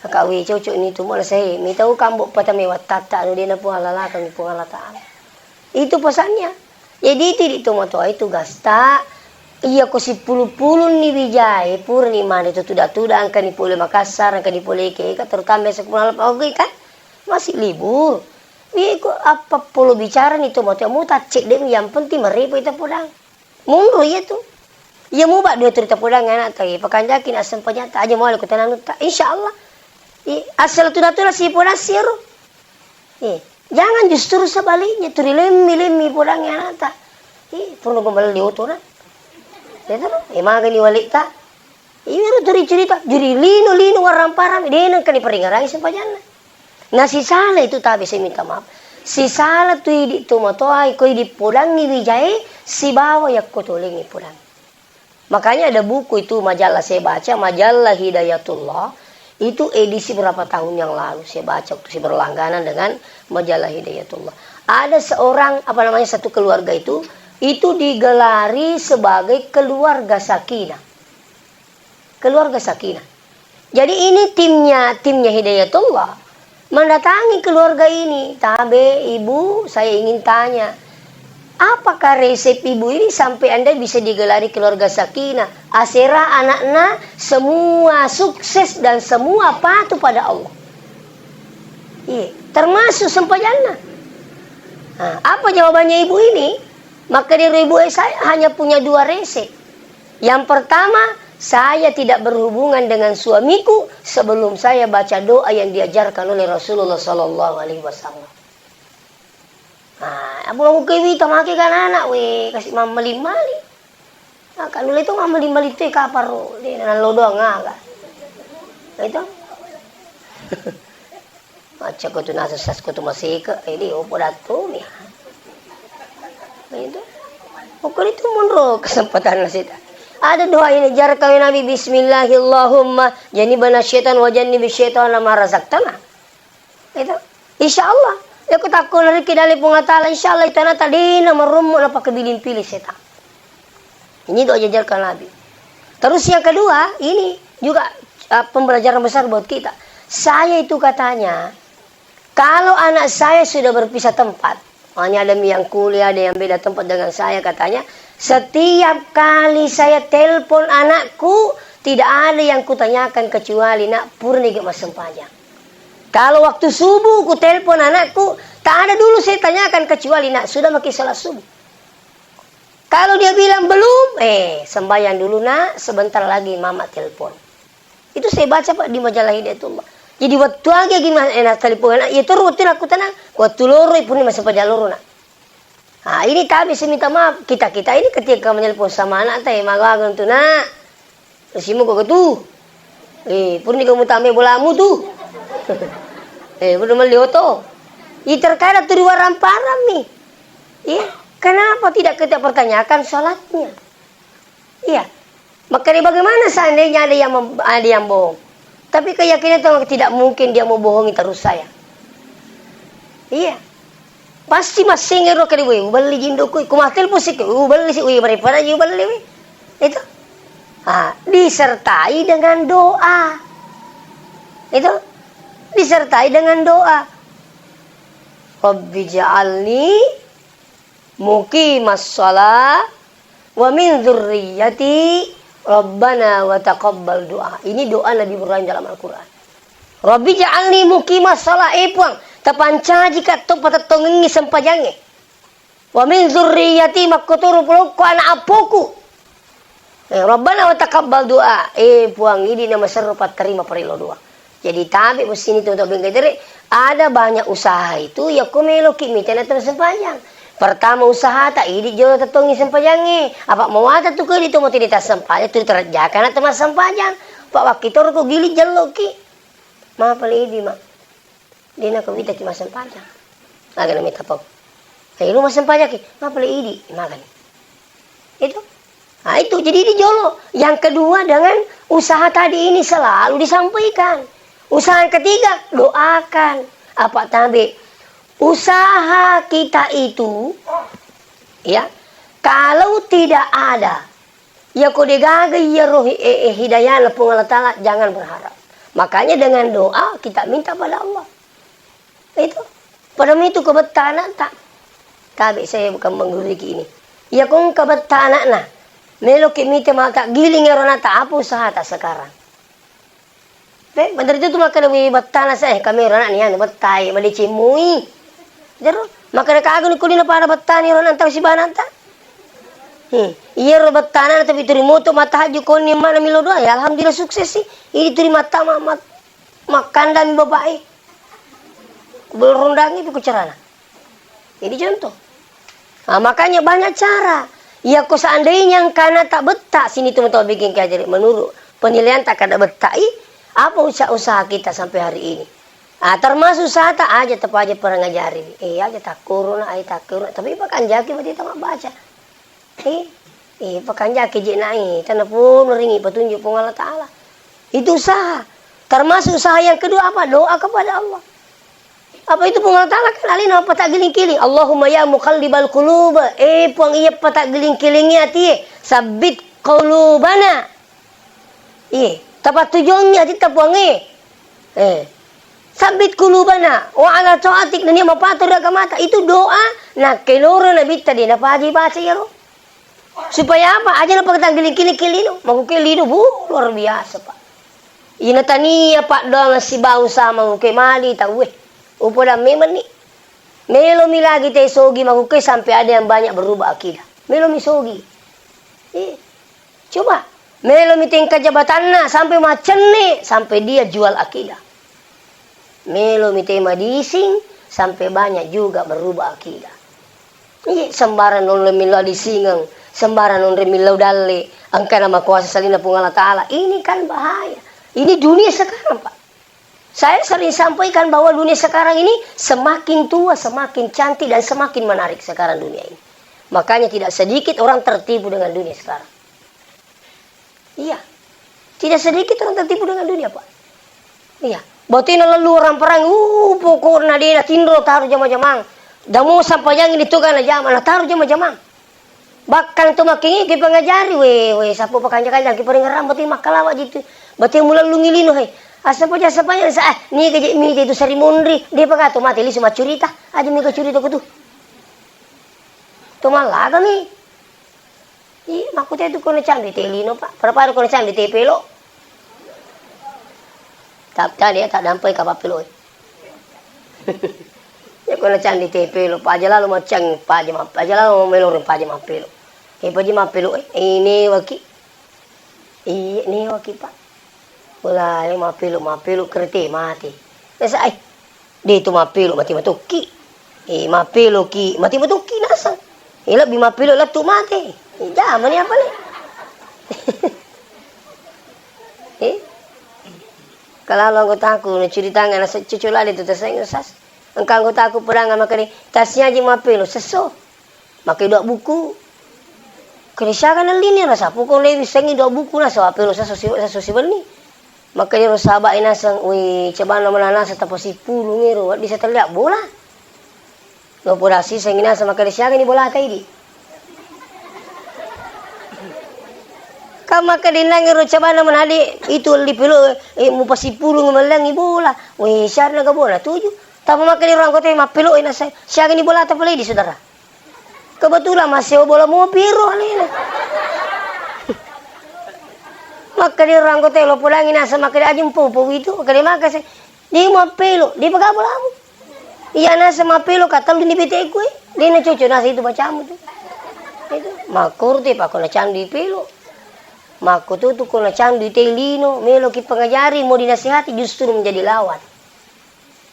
Maka we cocok ni tu mala sai, mitau kambo patame wattatta anu dena Puang lalakang Puang Allah Ta'ala. Itu pesannya. Jadi itu di tomatoa itu gasta, iya ko sipulu-pulun ni wijae, pura ni mane tu tuda-tuda, engka ni pole Makassar, engka ni pole Eke-, Eka, terutama besok Pulang Alap, oke kan? Masih libur. Iya ko apa polo bicara ni tomatoa, mu taccedde, yang penting marepo ita podang. Munro iya tu. Iya muba dua turi tapodang anakta, eh, pakanjaki na sempajangta, aja muale ko tananutta. Insya Allah. Eh, asal tuna-tuna si podang siero. Eh, jangan justru sebaliknya, turi lemmi-lemmi podang anakta. Eh, purno gombal liotona. Ya tu, eh, magani walikta. Iyaro turi cerita, jadi lino-lino warang parang, de nengka ni peringarangi sempajanna. Nah, sisala itu tabe, saya minta maaf. Sisala tu idi tomatoa, ko idi podangi wijae, sibawa yakko tolengi podang. Makanya ada buku itu, majalah saya baca, majalah Hidayatullah, itu edisi berapa tahun yang lalu saya baca waktu saya berlangganan dengan majalah Hidayatullah. Ada seorang, apa namanya, satu keluarga itu, itu digelari sebagai keluarga sakinah. Keluarga sakinah. Jadi ini timnya, timnya Hidayatullah mendatangi keluarga ini. Tabe, Ibu, saya ingin tanya, apakah resep Ibu ini sampai Anda bisa digelari keluarga sakinah? Asera anakna semua sukses dan semua patuh pada Allah. Iya, termasuk sempajanna. Nah, apa jawabannya ibu ini? Maka dari ibu saya hanya punya dua resep. Yang pertama, saya tidak berhubungan dengan suamiku sebelum saya baca doa yang diajarkan oleh Rasulullah sallallahu alaihi wasallam. Nah, apa mau ke wita make kan anak we, kasih mama lima ni. Nah, kan mulai itu mama lima itu kapar ro, dia nalo doang aga. Itu. Macca ko tu naseng sas ko tu maseke, eh, di opo datto mi. Itu. Pokoknya itu munro kesempatan nasita. Ada doa ini, jar kawin Nabi, "Bismillahirrahmanirrahim. Jannibna syaitan wa jannibi syaitana ma razaqtana." Itu. Insya Allah. Ya, ku takko nariki dari Puang Ta'ala, insya Allah itu anak tadina marummu napakabiling pilih setan. Ini doa jajarkan Nabi. Terus yang kedua, ini juga, uh, pembelajaran besar buat kita. Saya itu katanya, kalau anak saya sudah berpisah tempat, makanya ada yang kuliah, ada yang beda tempat dengan saya, katanya, setiap kali saya telepon anakku, tidak ada yang kutanyakan kecuali, "Nak, purni gak massempajang?" Kalau waktu subuh ku telepon anakku, tak ada dulu saya tanyakan kecuali, "Nak, sudah maki sholat subuh?" Kalau dia bilang, "Belum," eh, sembahyang dulu, Nak, sebentar lagi Mama telepon. Itu saya baca, Pak, di majalah Hidayatullah. Jadi, waktu aja gimana, eh, nak telepon anak, ya, terus waktu aku tenang, waktu loro, pun masa pajak loro, Nak. Nah, ini kami saya minta maaf, kita-kita ini ketika menelpon sama anak, teh, magagang tu, Nak. Simu kok tu? Eh, purni kamu tame bolamu tu. Eh, purni melli oto. Ih, terkadang tu di warang parang nih. Iya, kenapa tidak kita pertanyakan sholatnya? Iya. Makanya bagaimana seandainya ada yang mem-, ada yang bohong? Tapi keyakinan itu tidak mungkin dia mau bohongi terus saya. Iya. Pasti massengero kede we, ubelli jindokku, ku mattelpon sikku, ubelli si, ui, daripada ji ubelli we. Itu. Ah, disertai dengan doa. Itu. Disertai dengan doa. Rabbi ja'alni muqimas shalah wa min dzurriyyati rabbana wa taqabbal du'a. Ini doa Nabi Ibrahim dalam Al-Quran. Rabbi ja'alni muqimas shalah, eh Puang, tapancaji ka to patettongengi sempajangnge. Wa min dzurriyyati, makkotoro polokko anak appoku. Eh, Rabbana wa taqabbal du'a. Eh, Puang, idi na maserro patterima parello doa. Jadi tabe mussini tu untuk bengke dere, ada banyak usaha itu, ya ko meloki mita na to sempajang. Pertama usaha ta idi jolo tetongi sempajangnge. Apa mawata tu ko idi to mati di ta sempajang, tu terjaka na to massempajang. Pak wakki toro ko gili jelloki. Mapale idi, Mak. Dena ko wita ki massempajang. Aga na mita pau. Ayo lu massempajang ki, mapale idi, magani. Itu. Ah, itu. Jadi ini jolo. Yang kedua dengan usaha tadi ini selalu disampaikan. Usaha yang ketiga, doakan. Apa tabe? Usaha kita itu, ya, kalau tidak ada, ya ko degaga iyaro hi-, eh, eh, hidayahna Puang Allah Ta'ala, jangan berharap. Makanya dengan doa kita minta pada Allah. Itu. Pada mitu ko betta anakta. Tabe, saya bukan menggurui ki ini. Iya ko engka betta anakna. Melo ki mita mata giling ero anakta, apa usahata sekarang? Pe, bener itu tu makkeda wi bettana saya, eh, kami ero anak ni anu bettai, madeceng mui. Jero, makkeda kagu ni kuli na pada bettani ero anak tau sibananta. Hmm. Iya ro bettana tapi turi moto mata haju koni mana milo doa. Ya alhamdulillah sukses sih. Ini turi mata ma-, ma-, makkandami bapak eh. Belum rundangi itu ku carana. Jadi contoh. Nah, makanya banyak cara. Iya ko seandainya engkana tak betta sini tu mata bikin kajari menurut penilaian tak kada betta i, apa usaha-usaha kita sampai hari ini? Ah, termasuk usaha tak aja tepaja pernah ngajari. Eh, aja tak corona, ai tak corona. Tapi pakan jaki berarti tak baca. Eh, eh, pakanjaki je nae, tanapono ringi petunjuk Puang Allah Ta'ala. Itu usaha. Termasuk usaha yang kedua apa? Doa kepada Allah. Apa itu Puang Allah Ta'ala kan alena apa tak giling-giling. Allahumma ya muqallibal qulub. Eh, Puang iya patak giling-gilingi atie. Sabbit qulubana. Iye, tapattujuangngi atitta Puangnge. Eh. Sabbit qulubana wa ala taatik, nennia mapatoro agamata. Itu doa nakkeloro nabitta de napaja baca iyaro. Supaya apa? Aja napakatanggiling-kiling lino. Makuke lino, bu, luar biasa, Pak. Ina tania paddoangeng sibawa sama makuke mali tauwe. Upoda memenni. Melomi lagi te sogi makuke sampai ada yang banyak berubah akidah. Melomi sogi. Eh. Coba, melomi te engka jabatanna sampai macenne, sampai dia jual akidah. Melomi te madising, sampai banyak juga berubah akidah. Iya, sembarang nonroi millau disingeng, sembarang nonroi millau dalle, engkana makuasa salina Puang Allah Ta'ala. Ini kan bahaya. Ini dunia sekarang, Pak. Saya sering sampaikan bahwa dunia sekarang ini semakin tua, semakin cantik, dan semakin menarik sekarang dunia ini. Makanya tidak sedikit orang tertipu dengan dunia sekarang. Iya. Tidak sedikit orang tertipu dengan dunia, Pak. Iya. Botena lalu orang perang, uh, pokokna de natinro taru jama-jamang. Damo sampajang ini tu kan jama, na taru jama-jamang. Bakkang to makkengngeki pangajari, we, we, sappo pakanja-kanja ki paringerang, bate makkalawa jitu. Bate mulellungi lino, he. Assapaja, assapaja, sa, ah, niga je mite tu sarimunri, depa ka to mate lisu maccurita, aja mega curita ko tu. To mallagami. Ih, makkute tu kono candu te lino, Pak. Pada-pada kono candu te pelo. Ta-, tadi ya, tak dampai kapang pelo, eh. Ya, ko nacandi te pelo, paja lalo macang, paja ma-, paja lalo meloreng, paja mappelo. Eh, paja mappelo, eh, eh, newaki. Iya, newaki, Pak. Pula, eh, mappelo, mappelo, kerete, mate. Nasa, eh, de tu mappelo, mate matokki. Eh, mappelo ki, mate matokki, nasa. Eh, lebbi mappelo, lettu mate. Eh, jamani apa le? Eh? Kalalo anggotaku, nacuritangeng, nasa cucu lale tu taseng, sas. Engka anggotaku pedangnga makkeda, "Tasiaji mappelo sesso." Makkeda dua buku. Kede siaga nellini rasa, poko lewi sengi dua buku nasa mappelo sesso si-, sesso sibenni. Makkeda ro sahabat e naseng, "Wih, cobana mana nasa tapasipulung ero, wedding satelliak bola." Lo poda siseng naseng makkeda, "Siaga ni bolata idi?" Kan makkeda nangero cobana mana de, itu elli pelo, eh, mupasipulung mellengi bola. Weh, siaga na bola tuju. Tapa makkeda ro anggota mappelo, eh, naseng, "Siaga ni bolata pale idi, Saudara?" Kebetulan masih bola mopi ro alena. Makkeda ro anggota lo podangi naseng makkeda, "Aja mpo, po itu." Makkeda maka se, "De mappelo, de pagaga bolamu." Iya naseng mappelo ka tellu ni beteku, eh. De na cocok naseng itu bacamu tu. Itu. Makkoro te pako na candu i pelo. Makko tu, tu ko na candu i te lino, melo ki pengajari, mau dinasihati justru menjadi lawan.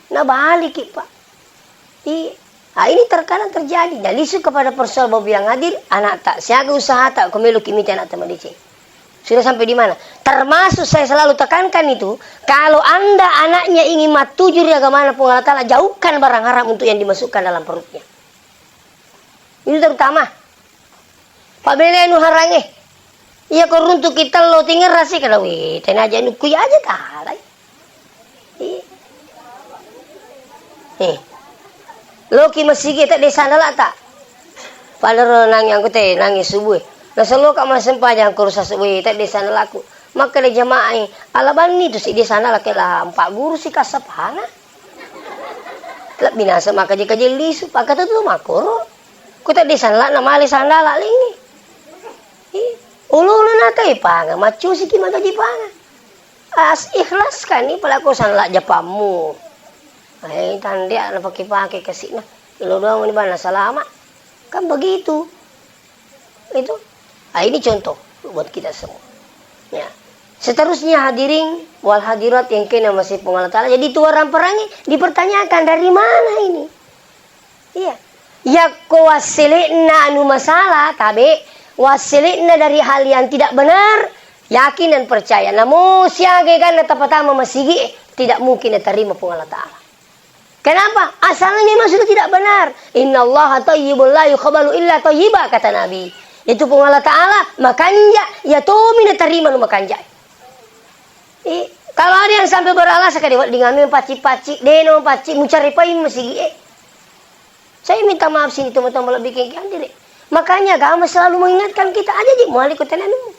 Na balik ki, Pak. I, ah, ini terkadang terjadi. Nah, lisu kepada persoalan Bapak yang hadir, anak tak siaga usaha tak, ko melo ki mita anak teman D C. Sudah sampai di mana? Termasuk saya selalu tekankan itu, kalau Anda anaknya ingin matuju ri agamana Puang Allah Ta'ala, jauhkan barang haram untuk yang dimasukkan dalam perutnya. Itu terutama. Pabelai anu harangnge. Iya ko runtuki tello tingerrasi kada we, tena aja nukui aja talai. Iya. Eh. Loki masigi tedde sandala ta. Padaro nangi angkute nangi subuh. Nasalloka massempajang ko rusa subuh tedde sandalaku. Makkeda jamaah e, ala banni tu siddi sandala ke la empat guru si kassapana. Lebbi nasa makaje-kaje lisu, pakata tu makoro. Ko tedde sandala na male sandala lingi. Ih, ulunu natai panga, maccusiki magaji panga. As ikhlaskan ni pelaku sandala japammu. Eh, tandek na pake-pake kasina. Lo doang ni bana salama. Kan begitu. Itu. Ah, ini contoh buat kita semua. Ya. Seterusnya hadirin wal hadirat yang kena masih Puang Allah Ta'ala. Jadi itu orang perangi dipertanyakan dari mana ini? Iya. Yakko wassele'na anu masalah, tabe, wassele'na dari hal yang tidak benar, yakin dan percaya. Namo siaga ganna tapatama masigi, tidak mungkin diterima Puang Allah Ta'ala. Kenapa? Asalnya memang sudah tidak benar. Innallaha thayyibun la yuqbalu illa thayyiba, kata Nabi. Itu Puang Allah Ta'ala makanja, ya tomi natarima nu makanja. Eh, kalau ada yang sampai beralasan kade wedding anu yang pacci-pacci, deno pacci, mucari pai masigi, eh. Saya minta maaf sini teman-teman lebih kengkian diri. Makanya agama selalu mengingatkan kita aja di muali kota nanu.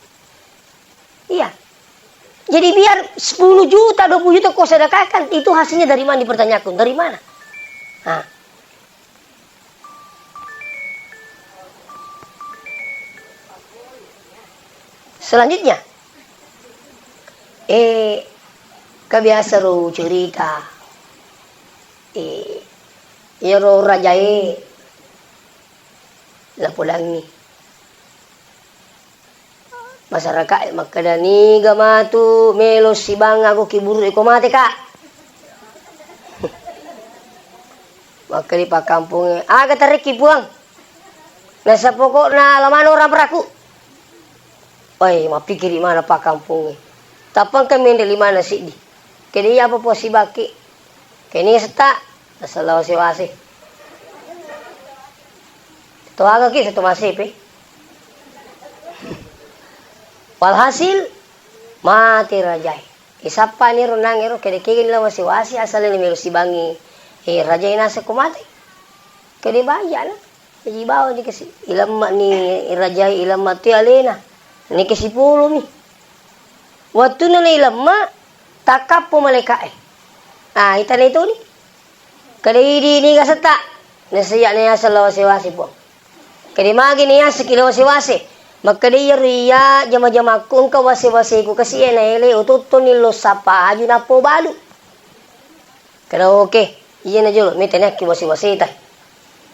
Iya. Jadi biar sepuluh juta, dua puluh juta kau sedekahkan, itu hasilnya dari mana dipertanyakan? Dari mana? Nah. Selanjutnya, eh, kebiasa ro cerita, eh, iyaro rajae lapodangi. Masyarakat e makkeda, "Niga matu melo sibang aku kiburu iko mate, Kak?" Makkeda pakkampongnge, "Aga tarekki, Puang? Nasa pokokna lamano orang peraku." Oi, mappikiri mana pakkampongnge. Tappa engka menre limana siddi. Kede iya apa posibakki? Kene setta, nasella wase-wase. Toagaki satu masepe. Walhasil, mate rajae. Isappani ro nangero, kede kegani la wase-wase, asal ni melo sibangi, eh, rajae naseng ko mate. Kede bajana. Jaji bawani kasi, ilemma ni rajae, ilemma tu alena. Ni kasi pulumi. Wettunna nailemma, takkappo malaeka'e. Ah, itana ituni. Kada idi niga setta, naseyya nayaseng la wase-wase, Puang. Kada magi nayasengki la wase-wase. Makkeda iyaro iya jama-jamakku engka wase-waseku kasi e naele utottoni lo sappa aju nappo balu. Kada oke, iyana jolo, meta nayakki wase-waseta.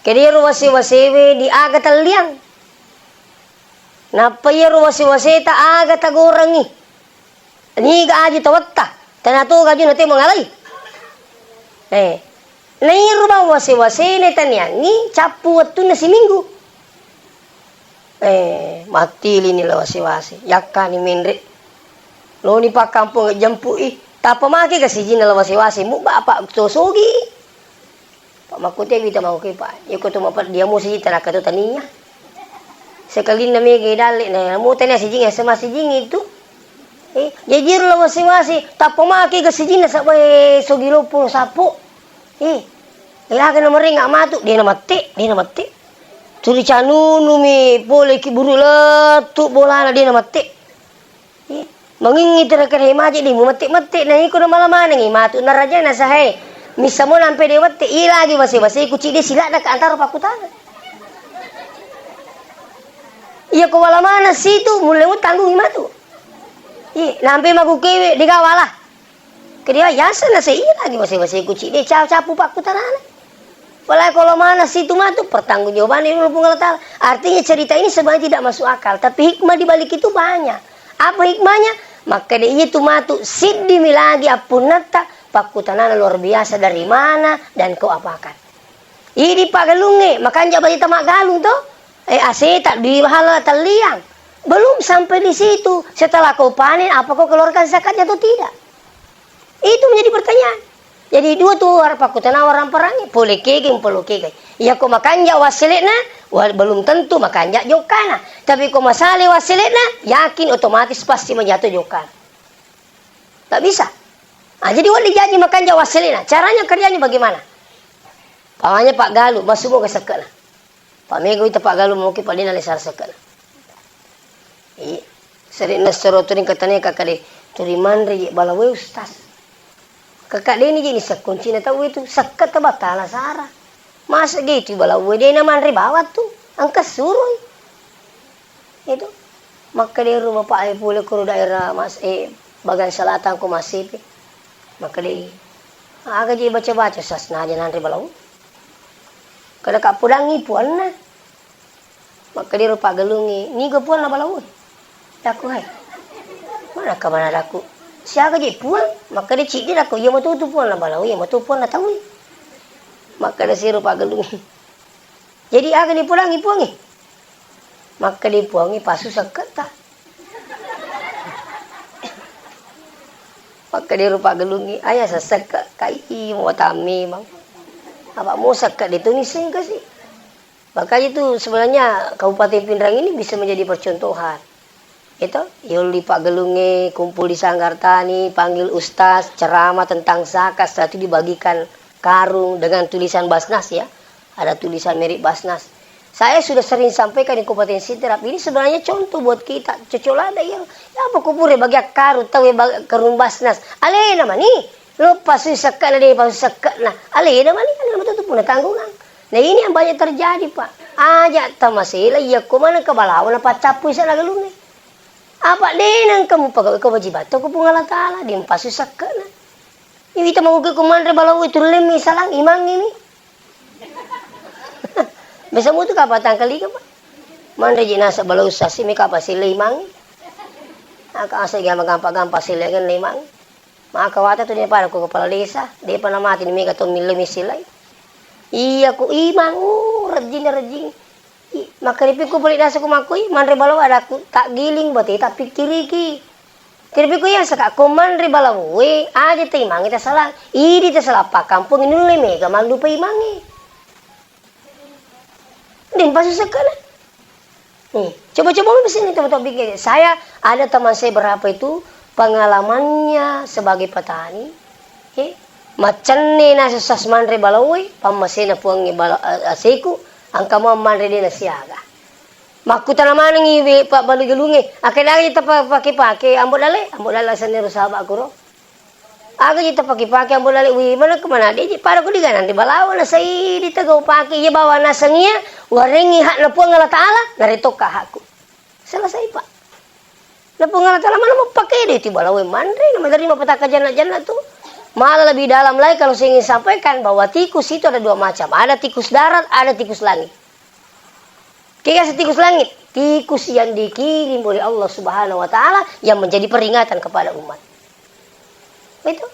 Kada iyaro wase-wasewe di aga talliang. Nappa iyaro wase-waseta aga tagorengngi. Niga aju tawetta, tanato gaju nate mangalai. Eh, nairo bang wase-wasena taniangngi cappu wettunna siminggu. Eh, mattili ni la wase-wase, yakkani menre. Loni pakkampong jempui, tappa make ga sijinna la wase-wase, mubba apa to sogi. Pak, makkutewi ta mauke, Pak. Iko to mapeddi amo siji tanakka to tania. Sekalinna mega dalle na amo tania sijing S M A sijing itu. Eh, jajir lo wasi-wasi, tappa make ga sijinna sabba, eh, sogi loppo sappo. Eh, eh, aga na marenga matu, dena mate, dena mate. Tuli canunu mi pole ki buru lettu bolana dena mate. Ih, mangingngi tu rekeng he maje di mumette-mette, na iko na mala manengngi matu na raja na sahe. Missa mo nampe de wette, iya lagi wase-wase ku cide sila na ka antaro pakkutana. Iya ko wala mana situ, mulle mo tanggungi matu. Ih, nampe maku kewe de gawala. Kedewa yaseng na se iya lagi wase-wase ku cide ca-, capu pakkutanana. Pala ko lo mana situ matu pertanggungjawabanna ri Puang Allah Ta'ala. Artinya cerita ini sebenarnya tidak masuk akal, tapi hikmah di balik itu banyak. Apa hikmahnya? Makkeda iya tu matu siddi mi lagi appunnata pakkutanana luar biasa dari mana dan kau apakan. Idi paggalungnge, makanja bajita maggalung to? Eh, aseta dui wahala talliang. Belum sampai di situ. Setelah kau panen, apa kau keluarkan zakatnya atau tidak? Itu menjadi pertanyaan. Jadi dua tu wara pakkutana warang parangi, pole kegai, pole kegai. Iya ko makanja wassele'na, wa-, belum tentu makanja jokkana. Tapi ko masale wassele'na, yakin otomatis pasti menjatuh jokkana. Tak bisa. Ah, jadi wali jaji makanja wassele'na. Caranya kerjanya bagaimana? Pamanya paggalu, massu moga sekke'na. Pamega wita paggalu moki padina le sara sekke'na. Iya. Sere'na sero turing katanya kakak de, turi manre je balawe ustaz. Kakak de ni je ni sekkuncina tau itu, sekke' tabatala sara. Masa gitu balawe de na manre bawang tu, engka suroi. Itu. Makkedero bapa'e pole koro daerah Mas-, eh, Bagan Selatan ko Masepe. Makkede, aga je baca-baca sasnaja nanre balawo. Kada ka podangi puanna. Makkedero paggalungnge, niga puanna balawo? Daku hai. Mana ka mana daku? Siaga je puang? Makkede ciddi daku, iya matu tu puanna balawo, iya matu puanna tauwe. Makkeda siro paggalungnge. Jadi aga ni podangi puangnge? Makkeda puangnge pasu sekke'ta. Makkedero paggalungnge, aya sessekke' kai mo tammi bang. Apa mo sekke' de tu nisseng kasi. Makanya itu sebenarnya Kabupaten Pinrang ini bisa menjadi percontohan. Itu, yolli paggalungnge kumpul di Sanggar Tani, panggil ustaz, ceramah tentang zakat, setelah itu dibagikan karung dengan tulisan Basnas ya. Ada tulisan merek Basnas. Saya sudah sering sampaikan di Kabupaten Sidrap, ini sebenarnya contoh buat kita, cocok lada ya. Ya apa kupure bagi karung, tahu ya, bag-, karung Basnas. Alena mani, lo pasu sekke'na de, pasu sekke'na. Alena mani, alena matu tu puna tanggungan. Nah, ini yang banyak terjadi, Pak. Aja tamasela iya ko mana ke balawo na paccappui sana galungnge. Apa de nengka mupagawe kewajibatta ko Puang Allah Taala, de mpasu sekke'na. Iwita mauke ko manre balawo itu lemme salang imangnge mi. Biasa mutu kapang tangkalika, Pak. Manre je nasa balawo sasi mi kapang sile imangnge. Aka asa gampa-gampa sile kan imangnge. Maka wata tu daripada ko kepala desa, depa na mati ni mega to mille misilai. Iya ko imang, uh, rejjing, rejjing. I, makkaripi ko balik nasa ko makko, i, manre balawo adakku, tak giling bate, tak pikiriki. Karipi ko iya saka ko manre balawo, we, aja te imangi tasalang. Idi tasalang pakkampung nulle mega mallupa imangi. Deng pasu sekkana. Nih, coba-coba mi sini teman-teman bikin. Saya ada teman saya berapa itu pengalamannya sebagai petani, oke? Macenne na sesas manre balawe, pammasena puangnge bala-, a-, aseku, angka mau manre dena siaga. Makkutana manengi we pabbalu galunge, akkedagi tapake-pake, ambo dale, ambo dale asenna ro sahabat kuro. Aga ji tapake-pake ambo lale, wi, mana kemana de ji pada ko diganang di balawo na saidi tegau pake iya bawa nasengia, warengi hakna Puang Allah Taala, naretokka hakku. Selesai, Pak. Na Puang Allah Taala mana mau pake de ti balawo manre, na menerima petaka jannah-jannah tu. Malah lebih dalam lagi kalau saya ingin sampaikan bahwa tikus itu ada dua macam. Ada tikus darat, ada tikus langit. Kega setikus langit? Tikus yang dikirim oleh Allah Subhanahu wa Ta'ala yang menjadi peringatan kepada umat. Itu.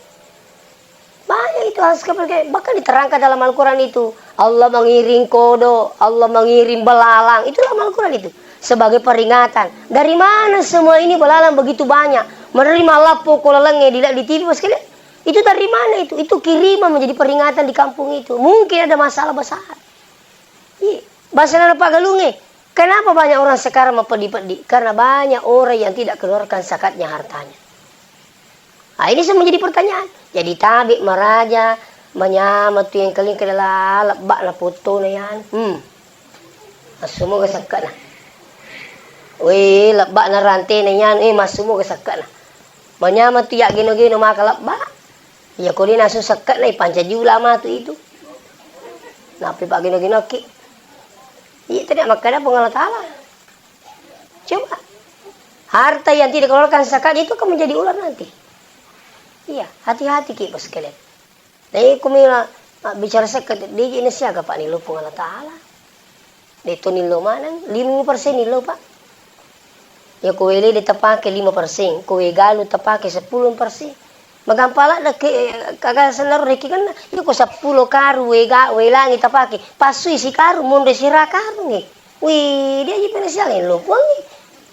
Banyak itu hal seperti, bahkan diterangkan dalam Al-Quran itu. Allah mengiring kodo, Allah mengiring belalang. Itu dalam Al-Quran itu. Sebagai peringatan. Dari mana semua ini belalang begitu banyak? Menerima lappo ko lalengnya dilihat di T V, Bos, sekalian. Itu dari mana itu? Itu kiriman menjadi peringatan di kampung itu. Mungkin ada masalah besar. Iya, bahasa nana Pak Galunge, kenapa banyak orang sekarang mempeddi-peddi? Karena banyak orang yang tidak keluarkan zakatnya hartanya. Ah, ini semua menjadi pertanyaan. Jadi tabe maraja, manyama tu yang keling ke dalam lebak na foto na yan. Hmm. Massumo ke sekkana. Weh, lebak na rante na yan. Eh, massumo ke sekkana. Manyama tu ya geno-geno maka lebak. Iya, ko de nasu sekke'na, ipancaji ulama tu itu. Nappi paggino-ginoki. Iya, tidak makkeda Puang Allah Taala. Coba. Harta yang tidak dikeluarkan zakat itu akan menjadi ular nanti. Iya, hati-hati ki, Bos, sekalian. Nah, iya, kumi la, ah, bicara sekke'na, de ji na siaga, Pak, ni lo Puang Allah Taala. De to nillo maneng, lima persen nillo, Pak. Ya, ko wele de tapake lima persen, ko we galu tapake sepuluh persen. Magampang ladde ke, eh, kaga senaro rekikenna. Ya, ko seppulo karung we ga-, we langi tapake, passui si karung, monro sira karung, eh. Wih, dia ji pena siaga lo Puang, eh.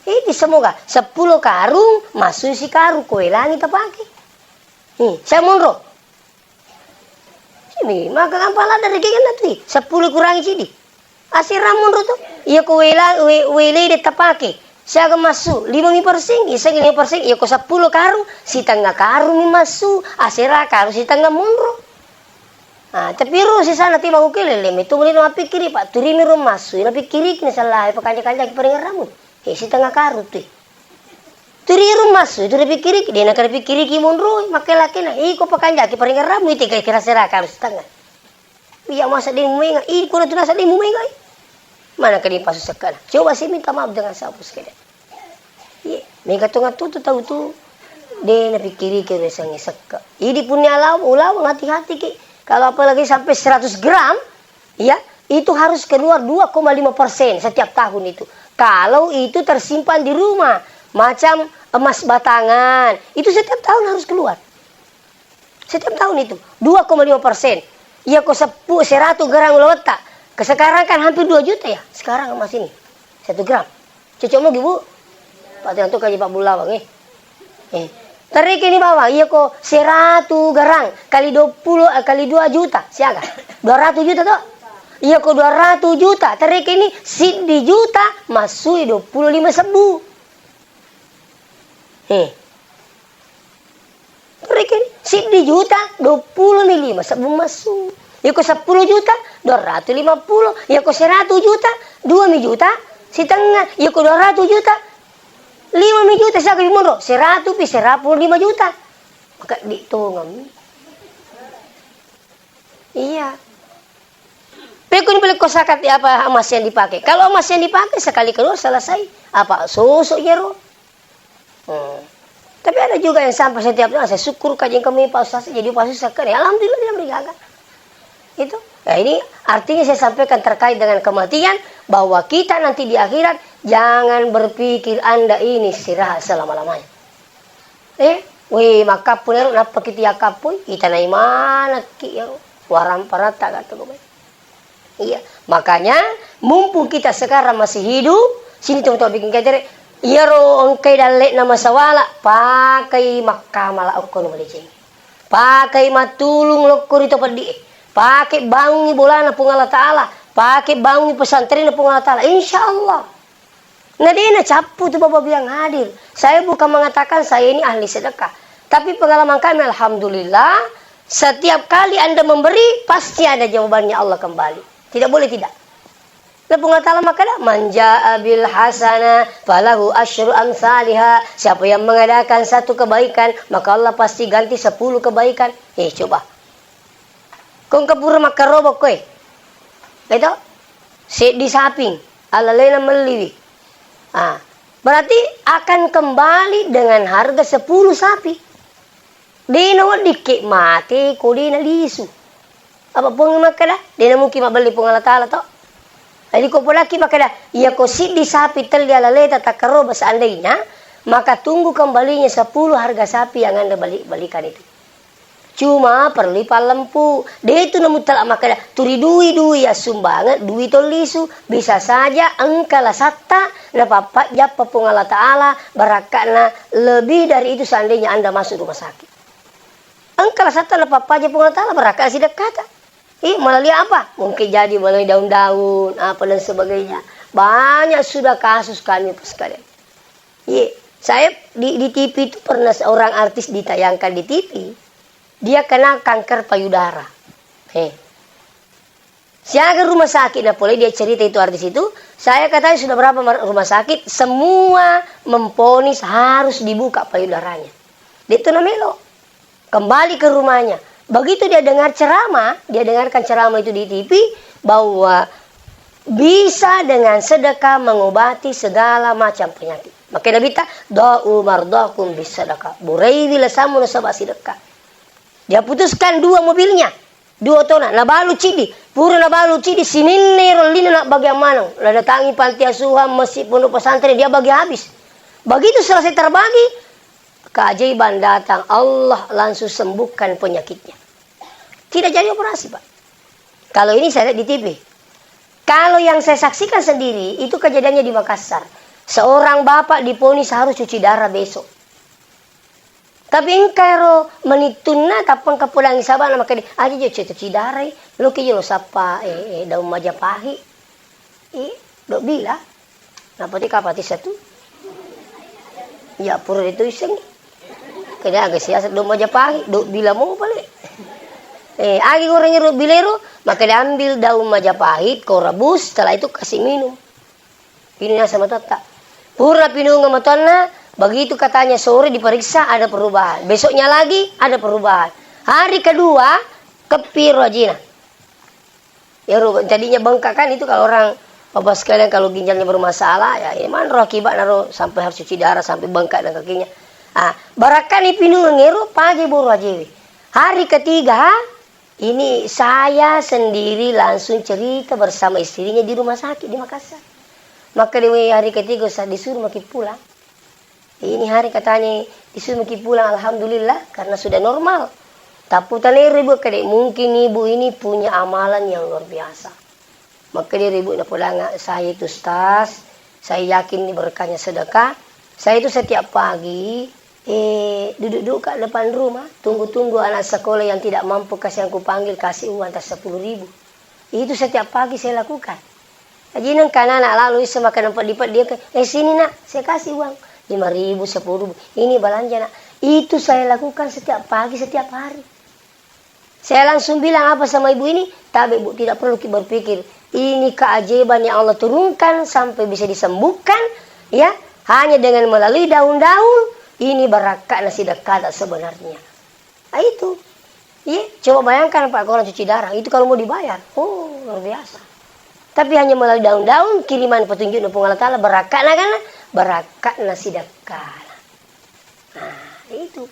Idi semoga seppulo karung, massu sikarung, ko welangi tapake. Ih, saya monro. Sini, maka gampang ladde rekekenna tu, seppulo kurangi sidi. Asera monro tu. Iya ko wela-, we-, wele de tapake. Siaga massu, lima mi persen, iseng lima persen, iya ko seppulo karung, sitengnga karung mi massu, asera karung sitengnga monro. Ah, tapi ro sisana tiba ko kele, leme tu mulai mapikkiri, Pak, turimi ro massu, napikkiriki na salah, pakanja-kanjaki paringerramu. Eh, sitengnga karung tu. Turi ro massu, itu ripikkiriki, de naka ripikkiriki monro, makkeda lakena, iko pakanjaki paringerramu, ite kira-kira sera karung sitengnga. Iya masa de mumenga, ih, kuna tu nasa de mumenga, ih. Mana ka de pasu sekkana. Coba saya minta maaf dengan sapu sekeda. Iya, mega tonga tu, tu tau tu, de napikkiriki ro sangi sekka. Idi punya law-, ulaweng hati-hati ki. Kalau apalagi sampai seratus gram, ya, itu harus keluar dua koma lima persen setiap tahun itu. Kalau itu tersimpan di rumah, macam emas batangan, itu setiap tahun harus keluar. Setiap tahun itu, dua koma lima persen. Iya ko seppu-, seratu gerang ulawetta. Ke sekarang kan hampir dua juta ya, sekarang emas ini. Satu gram. Cocok mogi, Bu? Pak Tianto kaji Pak Bulawang, eh. Eh. Tareke ni bawang, iya ko seratu gerang kali dua puluh, eh, kali dua juta, siaga? Dua ratu juta to? Iya ko dua ratu juta, tareke ni siddi juta, massui dua puluh lima sebbu. Eh. Rekeng siddi juta, dua puluh mi lima sebbu massu. Iyako seppulo juta, dua ratu lima puluh. Iyako seratu juta, dua mi juta sitengnga. Iyako dua ratu juta, lima mi juta. Siaga pi monro? Seratu pi serappulo lima juta. Maka ditongeng. Iya. Pekko ni pole ko zakat, apa, emas yang dipakai. Kalau emas yang dipakai, sekali keluar, selesai. Apa, sosok iyaro. Hmm. Tapi ada juga yang sampai setiap tahun, "Saya syukur kaji kami, Pak Ustaz, jadi Pak Ustaz sekarang." Ya, alhamdulillah, dia meninggalkan. Itu. Nah, ini artinya saya sampaikan terkait dengan kematian, bahwa kita nanti di akhirat, jangan berpikir Anda ini istirahat selama-lamanya. Eh, weh, makkappu nero, nappa ki tiakkappui, itanai manekki iyaro. Warang paratta kata gue. Iya, makanya mumpung kita sekarang masih hidup, sini tong-tong bikin ketere, iyaro engkai dalle'na masawala, pakai makkamala okko no maleceng. Pakai mattulung lokko ri to peddi e. Pakai bangungi bolana Puang Allah Ta'ala. Pakai bangungi pesantrenna Puang Allah Ta'ala. Insya Allah. Na de nacappu tu Bapak Biang hadir. Saya bukan mengatakan saya ini ahli sedekah. Tapi pengalaman kami, alhamdulillah, setiap kali Anda memberi, pasti ada jawabannya Allah kembali. Tidak boleh tidak. Nah, Puang Allah Ta'ala makkeda, "Man jaa bil hasanah falahu asyru amsaliha." Siapa yang mengadakan satu kebaikan, maka Allah pasti ganti sepuluh kebaikan. Eh, coba. Ko engka pura makkaroba koe. Itu seddi saping, alalena melliwi. Ah, berarti akan kembali dengan harga sepuluh sapi. De naweddikki mate ko de nalisu. Apa Puang makkeda, de namungkin mabbelli Puang Allah Ta'ala to. Jadi ko podakki makkeda, iya ko siddi sapi telli alaleta takkaroba seandainya, maka tunggu kembalinya sepuluh harga sapi yang Anda beli-, belikan itu. Cuma perlu ipallempu. De tu namuttala makkeda, turi dui-dui assumbangeng, dui tollisu. Bisa saja engka lasatta napappajjappa Puang Allah Ta'ala barakka'na lebih dari itu seandainya Anda masuk rumah sakit. Engka lasatta napappajja Puang Allah Ta'ala barakka'na sidekkata. Ih, malalia apa? Mungkin jadi melalui daun-daun, apa dan sebagainya. Banyak sudah kasus kami, Pak, sekalian. Iya, saya di, di T V itu pernah seorang artis ditayangkan di T V, dia kena kanker payudara. Eh. Siaga rumah sakit na pole dia cerita itu artis itu, saya katanya sudah berapa mar-, rumah sakit, semua memvonis harus dibuka payudaranya. De tu namelo. Kembali ke rumahnya. Begitu dia dengar ceramah, dia dengarkan ceramah itu di T V, bahwa bisa dengan sedekah mengobati segala macam penyakit. Maka Nabi ta, "Da'u mardakum bis sadaqah." Burai bila samu nasaba sedekah. Dia putuskan dua mobilnya, dua otona, nabalu cidi. Pura nabalu cidi, sininna ero lino na bagian maneng. Nadatangi panti asuhan, masjid, pondok pesantren, dia bagi habis. Begitu selesai terbagi, keajaiban datang, Allah langsung sembuhkan penyakitnya. Tidak jadi operasi, Pak. Kalau ini saya lihat di T V. Kalau yang saya saksikan sendiri, itu kejadiannya di Makassar. Seorang bapak diponis harus cuci darah besok. Tapi engka ero menittunna, tappa engka podangi sabana, makkeda, "Aja jo cuci darah, loki jo lo sappa, eh, eh, daun Majapahit." Ih, dok bila? Napati kapati satu? Ya, pura itu iseng. Keda aga siasa dok Majapahit, dok bila mo pale. Eh, agi gorengnya dok bila ero, makkeda ambil daun Majapahit, ko rebus, setelah itu kasih minum. Ini naseng matoatta. Pura pinungeng matoanna, begitu katanya sore diperiksa ada perubahan. Besoknya lagi ada perubahan. Hari kedua, keppiro ajina. Ero tadinya bengkak kan itu kalau orang, Bapak sekalian, kalau ginjalnya bermasalah, ya, ya manro akibatna ro sampai harus cuci darah, sampai bengkak dan kakinya. Ah, barakkani pinungeng ero, paja boro ajewe. Hari ketiga, ini saya sendiri langsung cerita bersama istrinya di rumah sakit di Makassar. Makkeda, "Weh, hari ketiga, Ustaz, disuruh maki pulang." Ini hari katanya disuruh maki pulang, alhamdulillah, karena sudah normal. Tapi tanero ibu, kede, mungkin ibu ini punya amalan yang luar biasa. Makkeda ro ibu, "Napodanga saya itu, Ustaz, saya yakin ini berkahnya sedekah. Saya itu setiap pagi, eh, duduk dulu Kak depan rumah, tunggu-tunggu anak sekolah yang tidak mampu kasih yang kupanggil, kasih uang tas sepuluh ribu. Itu setiap pagi saya lakukan." Jadi nengka anak lalu isse makan empat lipat, dia ke, "Eh, sini nak, saya kasih uang lima ribu, sepuluh ribu. Ini belanja nak." Itu saya lakukan setiap pagi, setiap hari. Saya langsung bilang apa sama ibu ini, "Tabe Bu, tidak perlu ki berpikir. Ini keajaiban yang Allah turunkan sampai bisa disembuhkan, ya, hanya dengan melalui daun-daun, ini barakka'na sidekka tak sebenarnya." Ah, itu. Iya, coba bayangkan, Pak, orang cuci darah, itu kalau mau dibayar, oh, luar biasa. Tapi hanya melalui daun-daun, kiriman petunjuk dari Puang Allah Ta'ala, barakka'na kan, barakka'na sidekka. Nah, itu.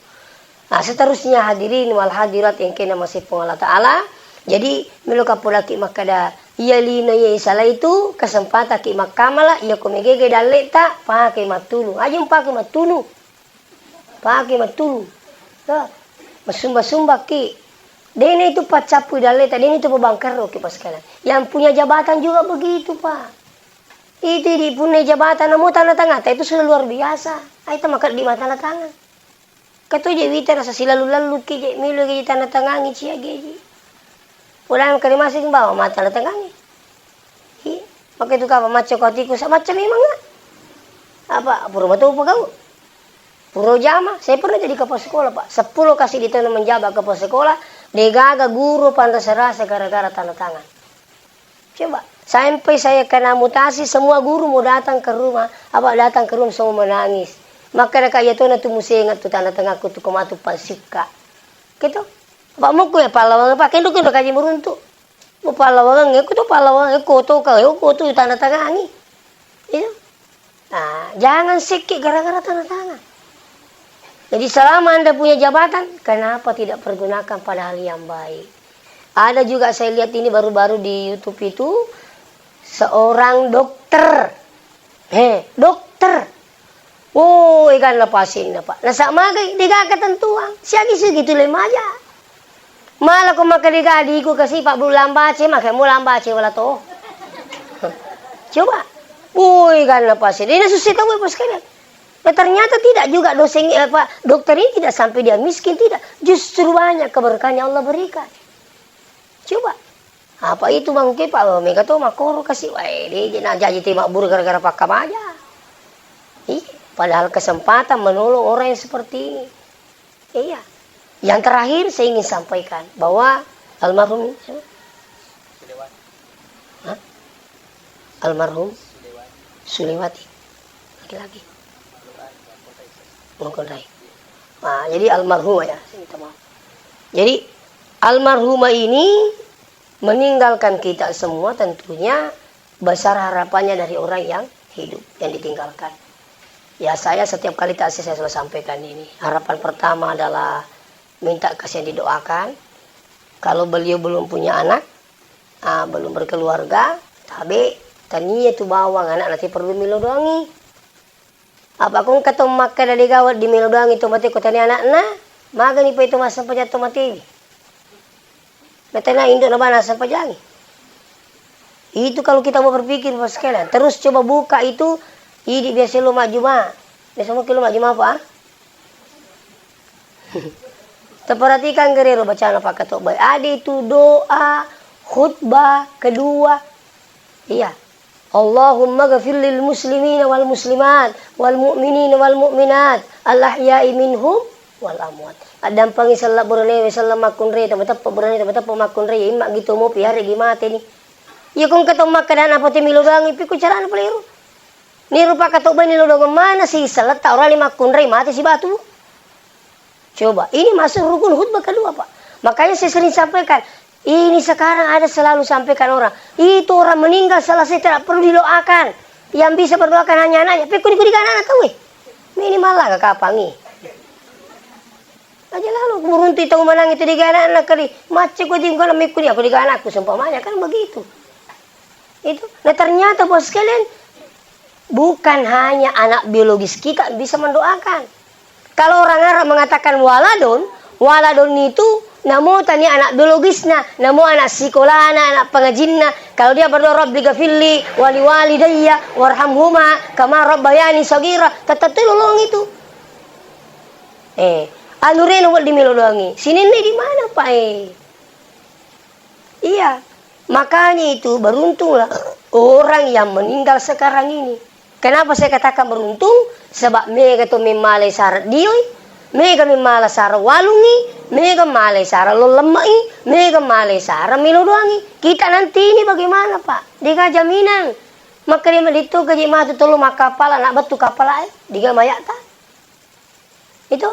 Nah, seterusnya hadirin wal hadirat yang kena masih Puang Allah Ta'ala. Jadi, melo kapolaki makkada, iya lino iya isala itu, kesempatan ki makkamala, iya ko megege dalle ta, pakai mattulu. Aja pakai mattulu. Pakai mattulu. Ya, masumba-sumba ki. Dena itu paccappu dalle ta, dena itu pabangkerro ki pas sekalian. Yang punya jabatan juga begitu, Pak. Itu di punna jabatan namo tanda tangan, itu sudah luar biasa. Ai ta makeddi ma tanda tangan. Katoje wita rasa silalu-lalu ki je, melo ki tanda tangangi cia geji. Pulang ke rumah sing bawa ma tanda tangangi. Hi, maka itu kapa macca ko atiku, sa macca memang, ah. Apa, pura matopa kau? Pura jama, saya pernah jadi kepala sekolah, Pak. Sepuluh kasih di tahun menjabat kepala sekolah, degaga guru panrasa-rasa gara-gara tanda tangan. Coba, sampai saya kena mutasi, semua guru mau datang ke rumah, apa datang ke rumah semua menangis. Maka ada kaya tona tu musenga tu tanda tanganku tu kematu pasikka. Gitu. Apa muku ya pahlawan apa? Kendo kendo kaji meruntuk. Mau pahlawan, aku tu pahlawan, aku tu kau, aku tu tanda tangangi. Itu. Nah, jangan sekki gara-gara tanda tangan. Jadi, selama Anda punya jabatan, kenapa tidak pergunakan pada hal yang baik? Ada juga saya lihat ini baru-baru di YouTube itu, seorang dokter. He, dokter. Oh, eganna pasienna, Pak. Nasa magai, degaga tentuang. Siagi segitu le maja. Mala ko maka dega diku kasi Pak Bulu lambace, maka mau lambace wala to. Coba. Woi, ganna pasien. Ini susah tahu, Pak, sekalian. Ya, ternyata tidak juga dosen, eh, Pak, dokter ini tidak sampai dia miskin, tidak. Justru banyak keberkahan yang Allah berikan. Coba. Apa itu mungkin, Pak, mega to makoro kasi, wae, de, de, na jaji te mabburu gara-gara pakkamaja. Iya, padahal kesempatan menolong orang yang seperti ini. Iya. Yang terakhir saya ingin sampaikan bahwa almarhum siapa? Hah? Almarhum Sulewati. Laki-laki. Mengkonrai. Nah, jadi almarhumah ya, saya minta maaf. Jadi almarhumah ini meninggalkan kita semua tentunya besar harapannya dari orang yang hidup, yang ditinggalkan. Ya, saya setiap kali takziah saya selalu sampaikan ini. Harapan pertama adalah minta kasihan didoakan. Kalau beliau belum punya anak, ah, belum berkeluarga, tabe, tania tu bawang anak nanti perlu melo doangi. Apa ko engka to makkeda de gawa di melo doangi to mate ko tania anakna, magani pa itu massempajang to matewi. Natania indo na bana sempajangi. Itu kalau kita mau berpikir, Bapak sekalian. Terus coba buka itu, Idi biasa lo majjuma. Biasa mungkin lo majjuma apa? Taperhatikan gerero bacana pakkatobbai. Ada itu doa khutbah kedua. Iya. Allahumma ghafir lil muslimina wal muslimat wal mu'minina wal mu'minat al ahya'i minhum wal amwat. Addampangi selleng burane, selleng makkunrai, tamateppe burane, tamateppe makkunrai, imma gitu mopi, haregi mate ni. Iya, kong ketong makkeda apa te milo doangi, pikku carana pale ero. Niru pakkatobbai ni lo dongeng mana si selletta orang lima kunrai mate si batu. Coba, ini masuk rukun khutbah kedua, Pak. Makanya saya sering sampaikan, ini sekarang ada selalu sampaikan orang, itu orang meninggal selesai tidak perlu didoakan. Yang bisa berdoakan hanya anaknya. Pekko di anak-anak tahu eh. Minimal lah kapangi. Aja lalu berunti tahu menang itu di anak-anak kali. Macet kau di anak mikuni aku di anakku seumpamanya kan begitu. Itu. Nah, ternyata, Bos sekalian, bukan hanya anak biologis kita bisa mendoakan. Kalau orang Arab mengatakan waladun, waladun itu namo tania anak biologisna, namo anak sikolana, anak pengajinna. Kalau dia berdoa, "Rabbi ghafirli wali walidayya warhamhuma kama rabbayani shaghira," tetap tu lolong itu. Eh, anu reno wedding melo doangi. Sininna di mana, Pak, eh? Iya, makanya itu beruntunglah orang yang meninggal sekarang ini. Kenapa saya katakan beruntung? Sebab mega to memmalai sara dioi, mega memmalai sara walungi, mega malai sara lollemme'i, mega malai sara melo doangi. Kita nanti ini bagaimana, Pak? Dega jaminan. Maka dia melito gaji matu tolo makkapala, nak betu kapala eh, dega mayata. Itu.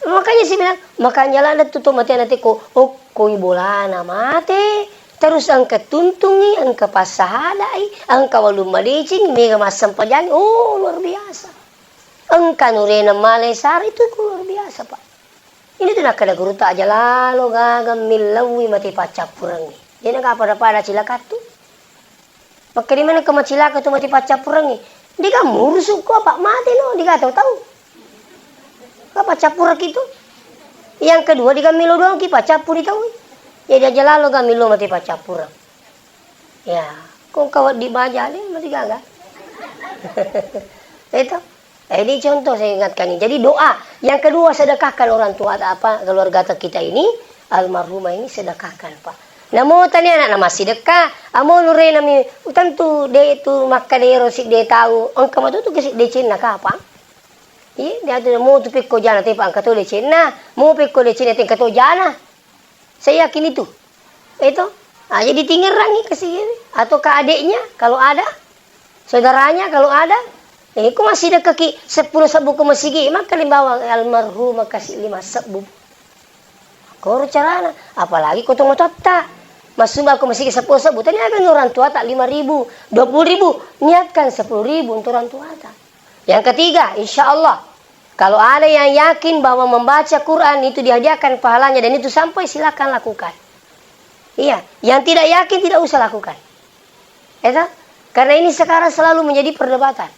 Makanya saya bilang, makanya lah ada tuh mati anak teko, oh, koi bolana mate, terus engka tuntungi, engka passahadai, engka walung madeceng, mega massempajangi, oh, luar biasa. Engka nurena malai sara itu luar biasa, Pak. Ini tu nakkeda gurutta aja lalo gaga millauwi mate paccappurengngi. Jadi naka pada-pada cilakattu. Makkeda mana ke macilaka tu mate paccappurengngi. Dega murusu ko apa mate no, dega tau-tau. Apa cappuraki tu? Yang kedua dega milo doang ki paccappuri tau. Jadi aja lalo ga milo mate paccappureng. Ya, kong kawat di baja le mate gaga. Itu. Eh, ini contoh saya ingatkan ini. Jadi doa. Yang kedua, sedekahkan orang tua, apa, keluarga kita ini, almarhumah ini sedekahkan, Pak. Namo tani anak nama sedekah, amo nurena mi, tentu de tu makkeda ero si de tahu, engka matu tu kesi decenna kapang. Iya, dia tu mo tu pekko jana tepa engka tu decenna, mo pekko decenna te engka tu jana. Saya yakin itu. Itu. Ah, jadi tingerangi ke si, atau ke adiknya kalau ada, saudaranya kalau ada. Eh, ko massidekaki seppulo sebbu ko masigi, maka limbawa almarhum kasi lima sebbu. Koro carana, apalagi ko tomatoatta. Massumba ko masigi seppulo sebbu, tania kan orang tuata lima ribu, dua puluh ribu, niatkan sepuluh ribu untuk orang tuata. Yang ketiga, insya Allah, kalau ada yang yakin bahwa membaca Quran itu dihadiahkan pahalanya dan itu sampai, silakan lakukan. Iya, yang tidak yakin tidak usah lakukan. Ya toh? Karena ini sekarang selalu menjadi perdebatan.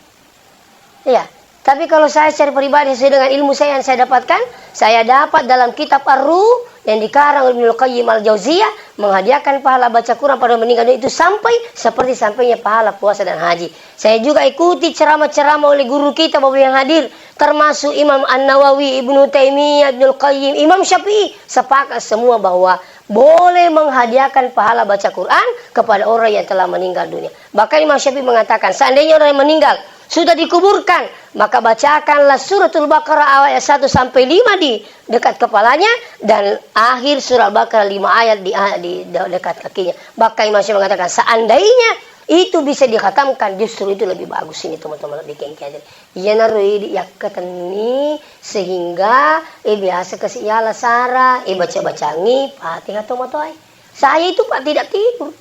Iya. Tapi kalau saya secara pribadi sesuai dengan ilmu saya yang saya dapatkan, saya dapat dalam kitab Ar-Ruh yang dikarang Ibnul Qayyim Al-Jauziyah menghadiahkan pahala baca Quran pada meninggal dunia itu sampai seperti sampainya pahala puasa dan haji. Saya juga ikuti ceramah-ceramah oleh guru kita Bapak yang hadir, termasuk Imam An-Nawawi, Ibnu Taimiyah, Ibnul Qayyim, Imam Syafi'i, sepakat semua bahwa boleh menghadiahkan pahala baca Quran kepada orang yang telah meninggal dunia. Bahkan Imam Syafi'i mengatakan, seandainya orang yang meninggal sudah dikuburkan, maka bacakanlah Suratul Baqarah ayat satu sampai lima di dekat kepalanya dan akhir Surah Al-Baqarah lima ayat di, di dekat kakinya. Bahkan Imam Syafi'i mengatakan, seandainya itu bisa dikhatamkan, justru itu lebih bagus ini, teman-teman, lebih kengkeng. Iyanaro idi yakkatenni sehingga, eh, biasa kasi yala sara, eh, baca-bacangi Fatihah tomatoae. Saya itu, Pak, tidak tidur.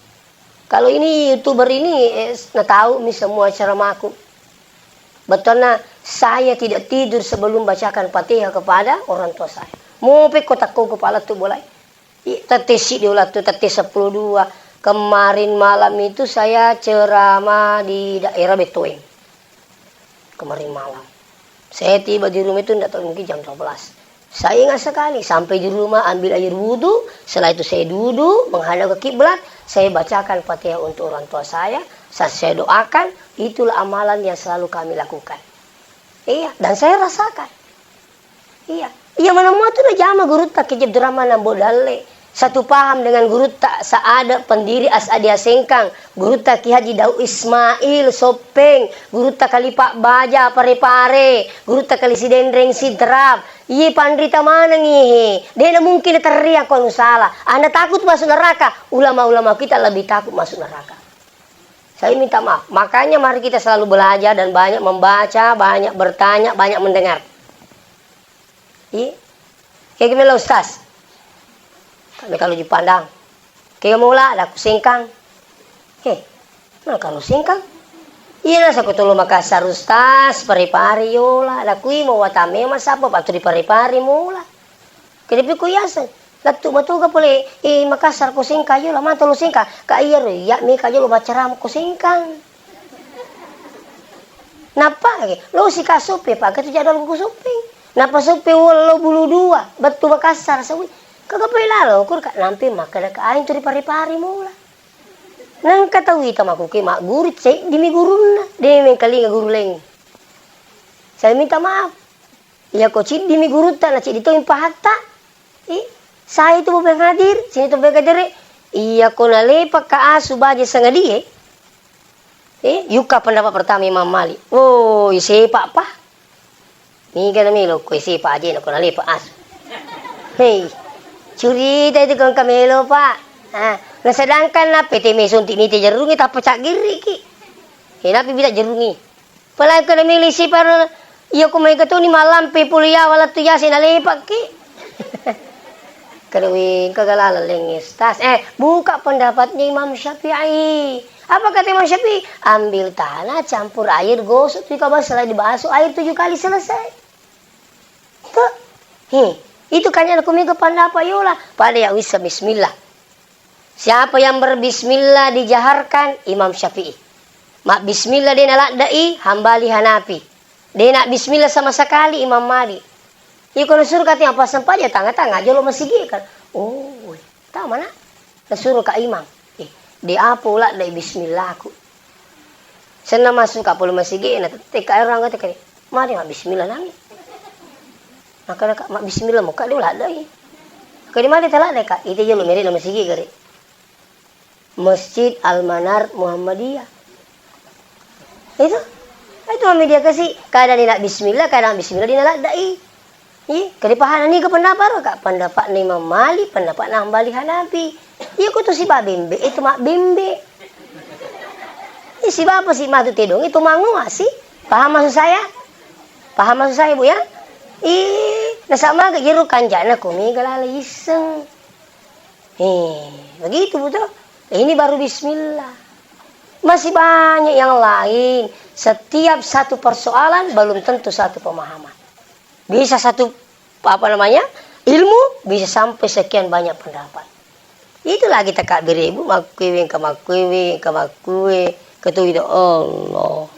Kalau ini YouTuber ini, eh, nataumi semua ceramahku. Betulnya saya tidak tidur sebelum bacakan Fatihah kepada orang tua saya. Mope ko takko kepala tu bolai. I, tette siddi ulattu, tette seppulo dua. Kemarin malam itu saya ceramah di daerah Betoeng. Kemarin malam. Saya tiba di rumah itu ndak tahu, mungkin jam dua belas. Saya ingat sekali, sampai di rumah ambil air wudhu, setelah itu saya duduk menghadap ke kiblat, saya bacakan Fatihah untuk orang tua saya, sa-, saya doakan, itulah amalan yang selalu kami lakukan. Iya, dan saya rasakan. Iya. Iya, mana mua tu najama gurutta Kiai Abdurrahman Ambo Dalle. Satu paham dengan gurutta Saada pendiri As'adia Sengkang, gurutta Ki Haji Daud Ismail Soppeng, gurutta Kali Pak Baja Pare-Pare, gurutta Kali Sidenreng Sidrap. Iye panrita maneng ihe. Dena mungkin terria ko anu salah. Anda takut masuk neraka, ulama-ulama kita lebih takut masuk neraka. Saya minta maaf. Makanya mari kita selalu belajar dan banyak membaca, banyak bertanya, banyak mendengar. Iya. Kayak gimana, Ustaz? Kami kalau dipandang. Kayak mula, dah aku sengkang. Heh, nah kalau sengkang. Iya, nasa ko tolo Makassar, Ustaz, Pare-Pare yola. Dah kui mau watame masa apa, patu di Pare-Pare mula. Kedepi ko yaseng. Lettu matoga pole, eh, Makassar ko sengkang yola, mata lo sengkang. Ka iya ro, iya meka jolo maccarama ko sengkang. Nappa ke, lo sika Soppeng, pake tu jadwal ku Soppeng. Nappa Soppeng wello bulu dua, bettu Makassar sawi. Kaga pole lalo, kur ka nampe makkeda ka aing tu ri Pare-Pare mola. Nengka tau ita makkuke magguru, ceddi mi gurunna, de mengkalinga guru laing. Saya minta maaf. Iya ko ceddi mi gurutta, na ceddi to mi pahatta. Eh, saya itu mau hadir, sini tu hadir. Iya ko nalepa ka asu baja sangadie. Eh, yukka pendapat pertama Imam Malik. Oh, isepa pa. Niga na melo ko isepa aja na ko nalepa asu. Hei, curita itu ko engka melo pa. Ah, na sedangkan na pete me sunti ni te jerungi tappa caggiriki. Eh, napi bita jerungi. Pala ko na melo isepa ro, iya ko maega toni mallampe pole yawa lettu yase nalepaki. Kada wengka galala leng Ustaz. Eh, buka pendapatnya Imam Syafi'i. Apa kata Imam Syafi'i? Ambil tanah, campur air, gosok, tu ka basa, setelah dibasuh air tujuh kali, selesai. Itu. He, itu kan yang aku mega pendapat yola. Pada ya wisa bismillah. Siapa yang berbismillah dijaharkan? Imam Syafi'i. Mabbismillah de naladde'i, Hambali Hanafi. De nabbismillah sama sekali, Imam Malik. Iko nasuro ka tiang passempaja tanga-tanga jolo masigi kan. Oh, tama na. Nasuro ka imam. Eh, de apa uladde'i bismillahku. Senna masuk ka pole masigi na tette ka ero anggota kare. Mari mabbismillah nami. Maka ka mabbismillah mo ka de uladde'i. Kade mari taladde ka, ite jolo mere na masigi kare. Masjid Al-Manar Muhammadiyah. Itu, itu media kasi, kada ni nak bismillah, kada bismillah di naladai. Ih, kada pahana ni ke pendapat ro, Kak? Pendapat ni Imam Malik, pendapat na Hambali Hanafi. Iya, ko tu si ba bembe, itu mak bembe. Ih, si ba apa si matu tedong, itu mangoa si. Paham maksud saya? Paham maksud saya, Bu, ya? Ih, nasa maga jero kanjana kumi galala iseng. Eh, begitu, betul? Ini baru bismillah. Masih banyak yang lain. Setiap satu persoalan belum tentu satu pemahaman. Bisa satu, apa namanya, ilmu, bisa sampai sekian banyak pendapat. Itulah kita kak beribu, makkuewe, engka makkuewe, engka makkue, ketui do Allah.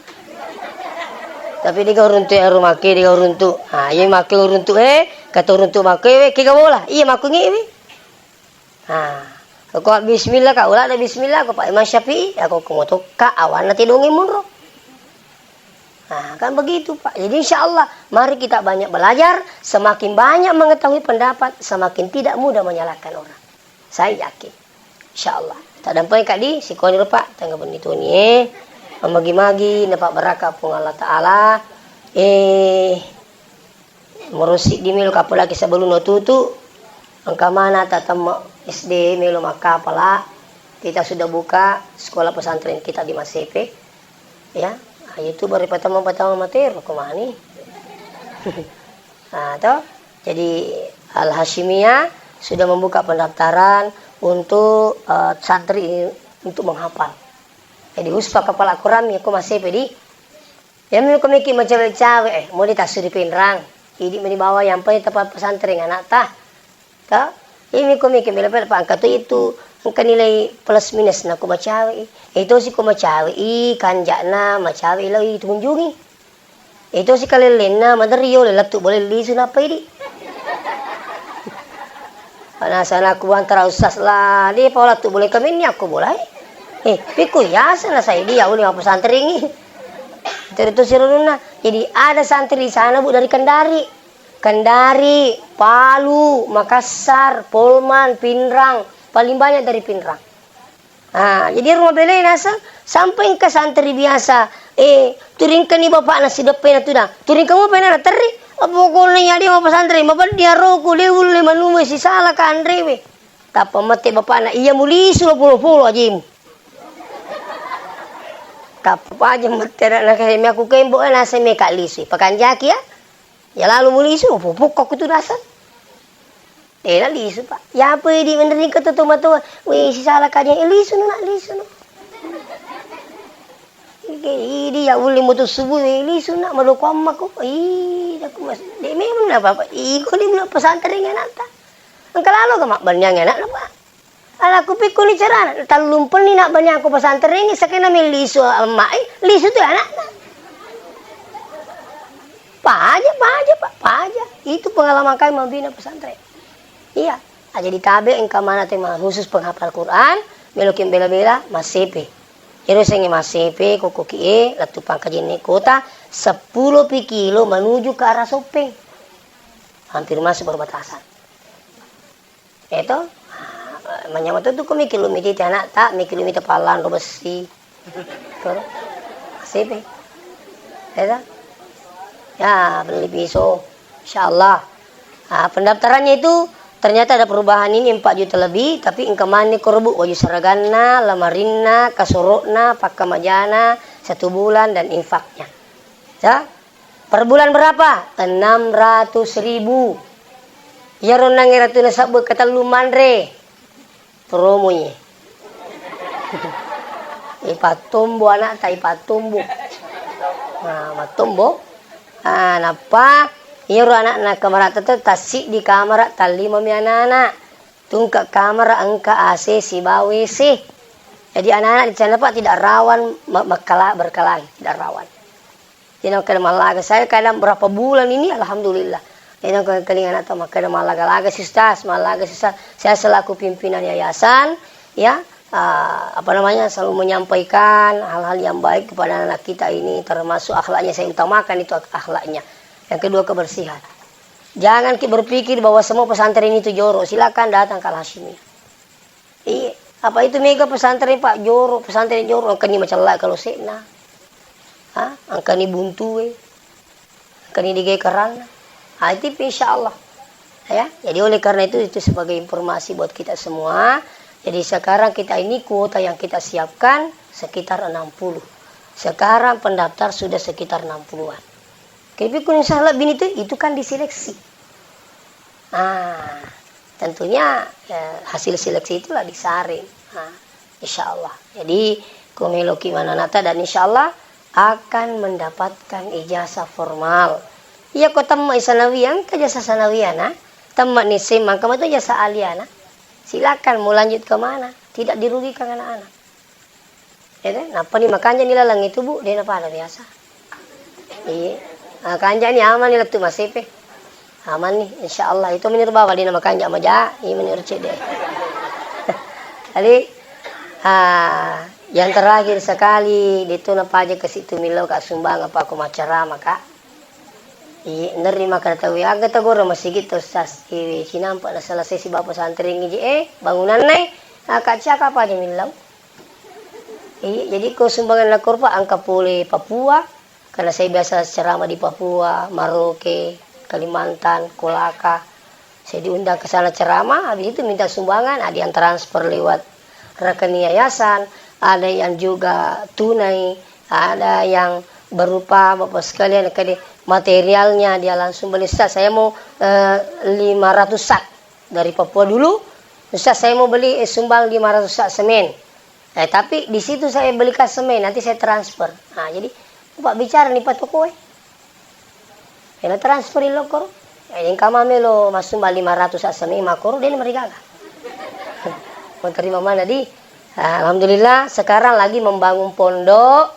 Tapi dia uruntu, eh, rumah ke, dia uruntu. Ah, iya makku uruntu, eh, kata uruntu makkuewe, kega bola, iya makku ngewe. Ha, ko bismillah, ka uladde bismillah, ko Pak Imam Syafi'i, ya ko motokka awanna tedonge munro. Nah, kan begitu, Pak. Jadi, insya Allah, mari kita banyak belajar, semakin banyak mengetahui pendapat, semakin tidak mudah menyalahkan orang. Saya yakin. Insya Allah. Tak dampai kak di, sikoni ro, Pak, tangga benni toni, eh. Magi-magi, dapat berkah pun Allah Ta'ala. Eh, Moro siddi melo kapalaki sebelum no tutu, engka mana tatemme S D melo makkapala, kita sudah buka sekolah pesantren kita di Masepe, ya. Nah, itu baru pertama-pertama matero kemani. Nah, toh. Jadi Al Hasyimiyah sudah membuka pendaftaran untuk, eh, santri untuk menghafal. Jadi huspa kapala Quran ya ko Masepe di. Iyami ko meki macawe-cawe, eh, mode tassuri penrang. Idi meni bawa yang penting tempat pesantren anakta. Ta? Iyami ko meki bela-bela pa engka tu itu, engka nilai plus minus na ko macawe. Eh, itu si ko macawe, i kanjakna macawe lao i tunjungi. Eh, itu si kalellenna maderi yo lettu boleh lisu napa idi. Nasana ku antara ustaz lah, de' pa wala tu boleh kami ni aku boleh. Eh, piku ya sana saya dia boleh apa santri ni. Terus tu sirununa. Jadi ada santri di sana, Bu, dari Kendari. Kendari, Palu, Makassar, Polman, Pinrang. Paling banyak dari Pinrang. Ah, jadi rumah bele naseng sampai engka santri biasa, eh, turingkani bapakna sideppena tudang. Turingkamu penana terri? Pokokna iya de' mau pesantren, mabeddi aroku, de' ulle manuwe sisala kanrewe. Tappa mette bapakna, iya mulisu lo polo-polo ajimu. Tappa aja mette anakna, "Kami aku kembo, eh, naseng meka lisu. Pakanjaki ya." Ya lalu mulisu, pupuk kok itu dasar. Eh, na lisu, Pak. Ya apa di menering ke tu matoa? Weh, sisala kaje, eh, lisu no, nak, lisu no. Oke, idi ya uli mutu subuh, eh, lisu nak, maloko amma ko. Ih, aku mas, de' memang na apa-apa. Iko di bilang pesantren ya nata. Engka lalo ke mak banyang anak na, Pak. Ala ku pikkuni carana, tallumpenni nak banyang ko pesantren ini, sakena mellisu amma, eh, lisu tu anakna. Paja, paja, Pak, paja. Itu pengalaman kami membina pesantren. Iya, aja ditabe engka mana tema khusus penghafal Quran, meloki bela-bela, masepe. Ero sengi masepe, kokoki e, lettu pangkajenne kota, seppulo pi kilo menuju ke arah Soppeng. Hampir masuk perbatasan. Eto, manyameng tu ko mikir lu mita anakta, mikir lu mita pallang ro bessi. Koro, masepe. Eto? Ya, beli piso. Insyaallah. Ah, pendaftarannya itu ternyata ada perubahan ini empat juta lebih, tapi engka manni koro, Bu, waju saraganna, lamarinna, kasoro'na, pakkamajana, satu bulan dan infaknya. Ya? Per bulan berapa? Enam ratus ribu. Iyaro enneng ratu nasabbu ketellu manre. Promo ye. Ipattombo anakta, ipattombo. Nah, mattombo. Ah, nappa iyaro anakna kamara tette tassiddi kamara, tallimami anana. Tungke kamara engka A C sibawa W C. Jadi anak-anak di sana, Pak, tidak rawan me-, mekala-, berkelahi, tidak rawan. Jadi makkeda mallaga. Saya kadang berapa bulan ini, alhamdulillah. Jadi makkeda anakta, makkeda mallaga-laga si Ustaz, mallaga si Ustaz. Saya selaku pimpinan yayasan, ya, ah, apa namanya, selalu menyampaikan hal-hal yang baik kepada anak kita ini, termasuk akhlaknya saya utamakan itu ak-, akhlaknya. Yang kedua, kebersihan. Jangan ki berpikir bahwa semua pesantren itu jorok. Silakan datang ke Al-Hasyimiyah. Iya, apa itu mega pesantren, Pak, jorok, pesantren jorok, engkani macella kalau sekna. Ha? Engkani buntue. Engkani digawe keranna. Ah, itu insyaallah. Ya, jadi oleh karena itu, itu sebagai informasi buat kita semua. Jadi sekarang kita ini kuota yang kita siapkan sekitar enam puluh. Sekarang pendaftar sudah sekitar enam puluhan. Tapi kun salah bini itu, itu kan diseleksi. Ah, tentunya, ya, hasil seleksi itulah disaring. Ah, insyaallah. Jadi, ko meloki mananata dan insyaallah akan mendapatkan ijazah formal. Iya, ko temma sanawiyah, engka ijazah sanawiyah na, temma ni S M A, engka matu ijazah aliyah na. Silakan mau lanjut ke mana, tidak dirugikan anak-anak. Ya kan? Nappa ni makanja ni laleng itu, Bu, de' napada biasa. Iya. Ah, kanja ni aman ni lettu masepe. Aman ni, insyaallah. Itu menir bawa de' na makanja maja, iya menir cede. Jadi, ah, yang terakhir sekali, de' tu napaja ke situ millau ka sumbang apa aku macerama, Kak. Iya, nerima kata tahu. Aga tagoro masigi to, Ustaz. Iwi, cinampa na selesai si bapak santri ngi je, eh, bangunan nai. Ah, Kak, caka apa aja millau? Iya, jadi ko sumbangan lakkoro, Pak, engka pole Papua, karena saya biasa ceramah di Papua, Merauke, Kalimantan, Kolaka. Saya diundang ke sana ceramah, habis itu minta sumbangan, ada yang transfer lewat rekening yayasan, ada yang juga tunai, ada yang berupa, Bapak sekalian, kade materialnya dia langsung beli, "Ustaz, saya mau, eh, lima ratus sak dari Papua dulu. Ustaz, saya mau beli, eh, sumbang lima ratus sak semen." Eh, tapi di situ saya belikan semen, nanti saya transfer. Nah, jadi, Bapak bicara nih, Pak Tokoe. Elo transfer i lokoro. Eh, engka mame lo massumba lima ratus asami makoro, de' marigaga. Menerima mana di? Ah, alhamdulillah, sekarang lagi membangun pondok.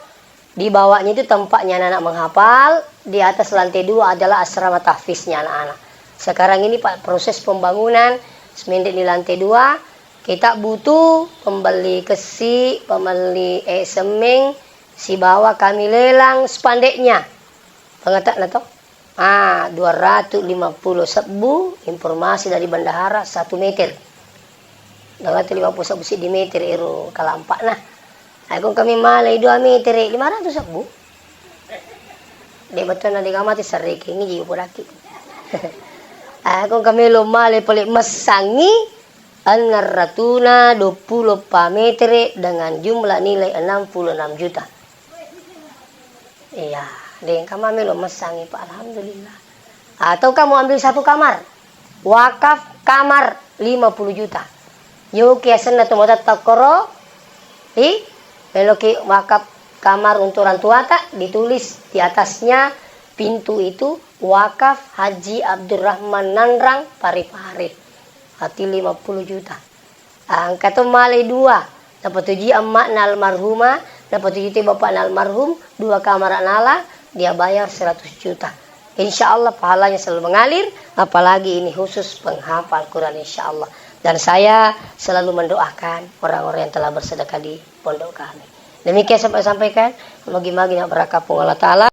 Di bawahnya itu tempatnya anak-anak menghafal, di atas lantai dua adalah asrama tahfiznya anak-anak. Sekarang ini, Pak, proses pembangunan Mendeq di lantai dua, kita butuh pembeli kesi, pembeli, eh, semeng, sibawa kami lelang spandeknya. Pengetakna to. Ah, dua ratus lima puluh sebbu, informasi dari bendahara, satu meter. Dua ratus lima puluh sebbu siddi meter ero kalampakna. Ako kami malai dua meter, lima ratus sebbu. Deq bettuanna deq mate serrekengngi jiwi podakki. Ako kami lo malai pole messangngi, enneng ratuna dua puluh empat meter dengan jumlah nilai enam puluh enam juta. Iya, deq engka mami lo messangngi, Pak, alhamdulillah. Atau kamu ambil satu kamar, wakaf kamar lima puluh juta. Yoki asenna to matatta koro, i, meloki wakaf kamar untuk orang tuata, ditulis di atasnya pintu itu wakaf Haji Abdurrahman Nanrang Parepare. Berarti lima puluh juta. Ah, engka to malai dua. Napatuji emma'na almarhumah, napatuji to bapakna almarhum, dua kamar nala, dia bayar seratus juta. Insya Allah pahalanya selalu mengalir, apalagi ini khusus penghafal Quran, insya Allah. Dan saya selalu mendoakan orang-orang yang telah bersedekah di pondok kami. Demikian saya sampaikan, magi-magi nak berkah Puang Allah Ta'ala.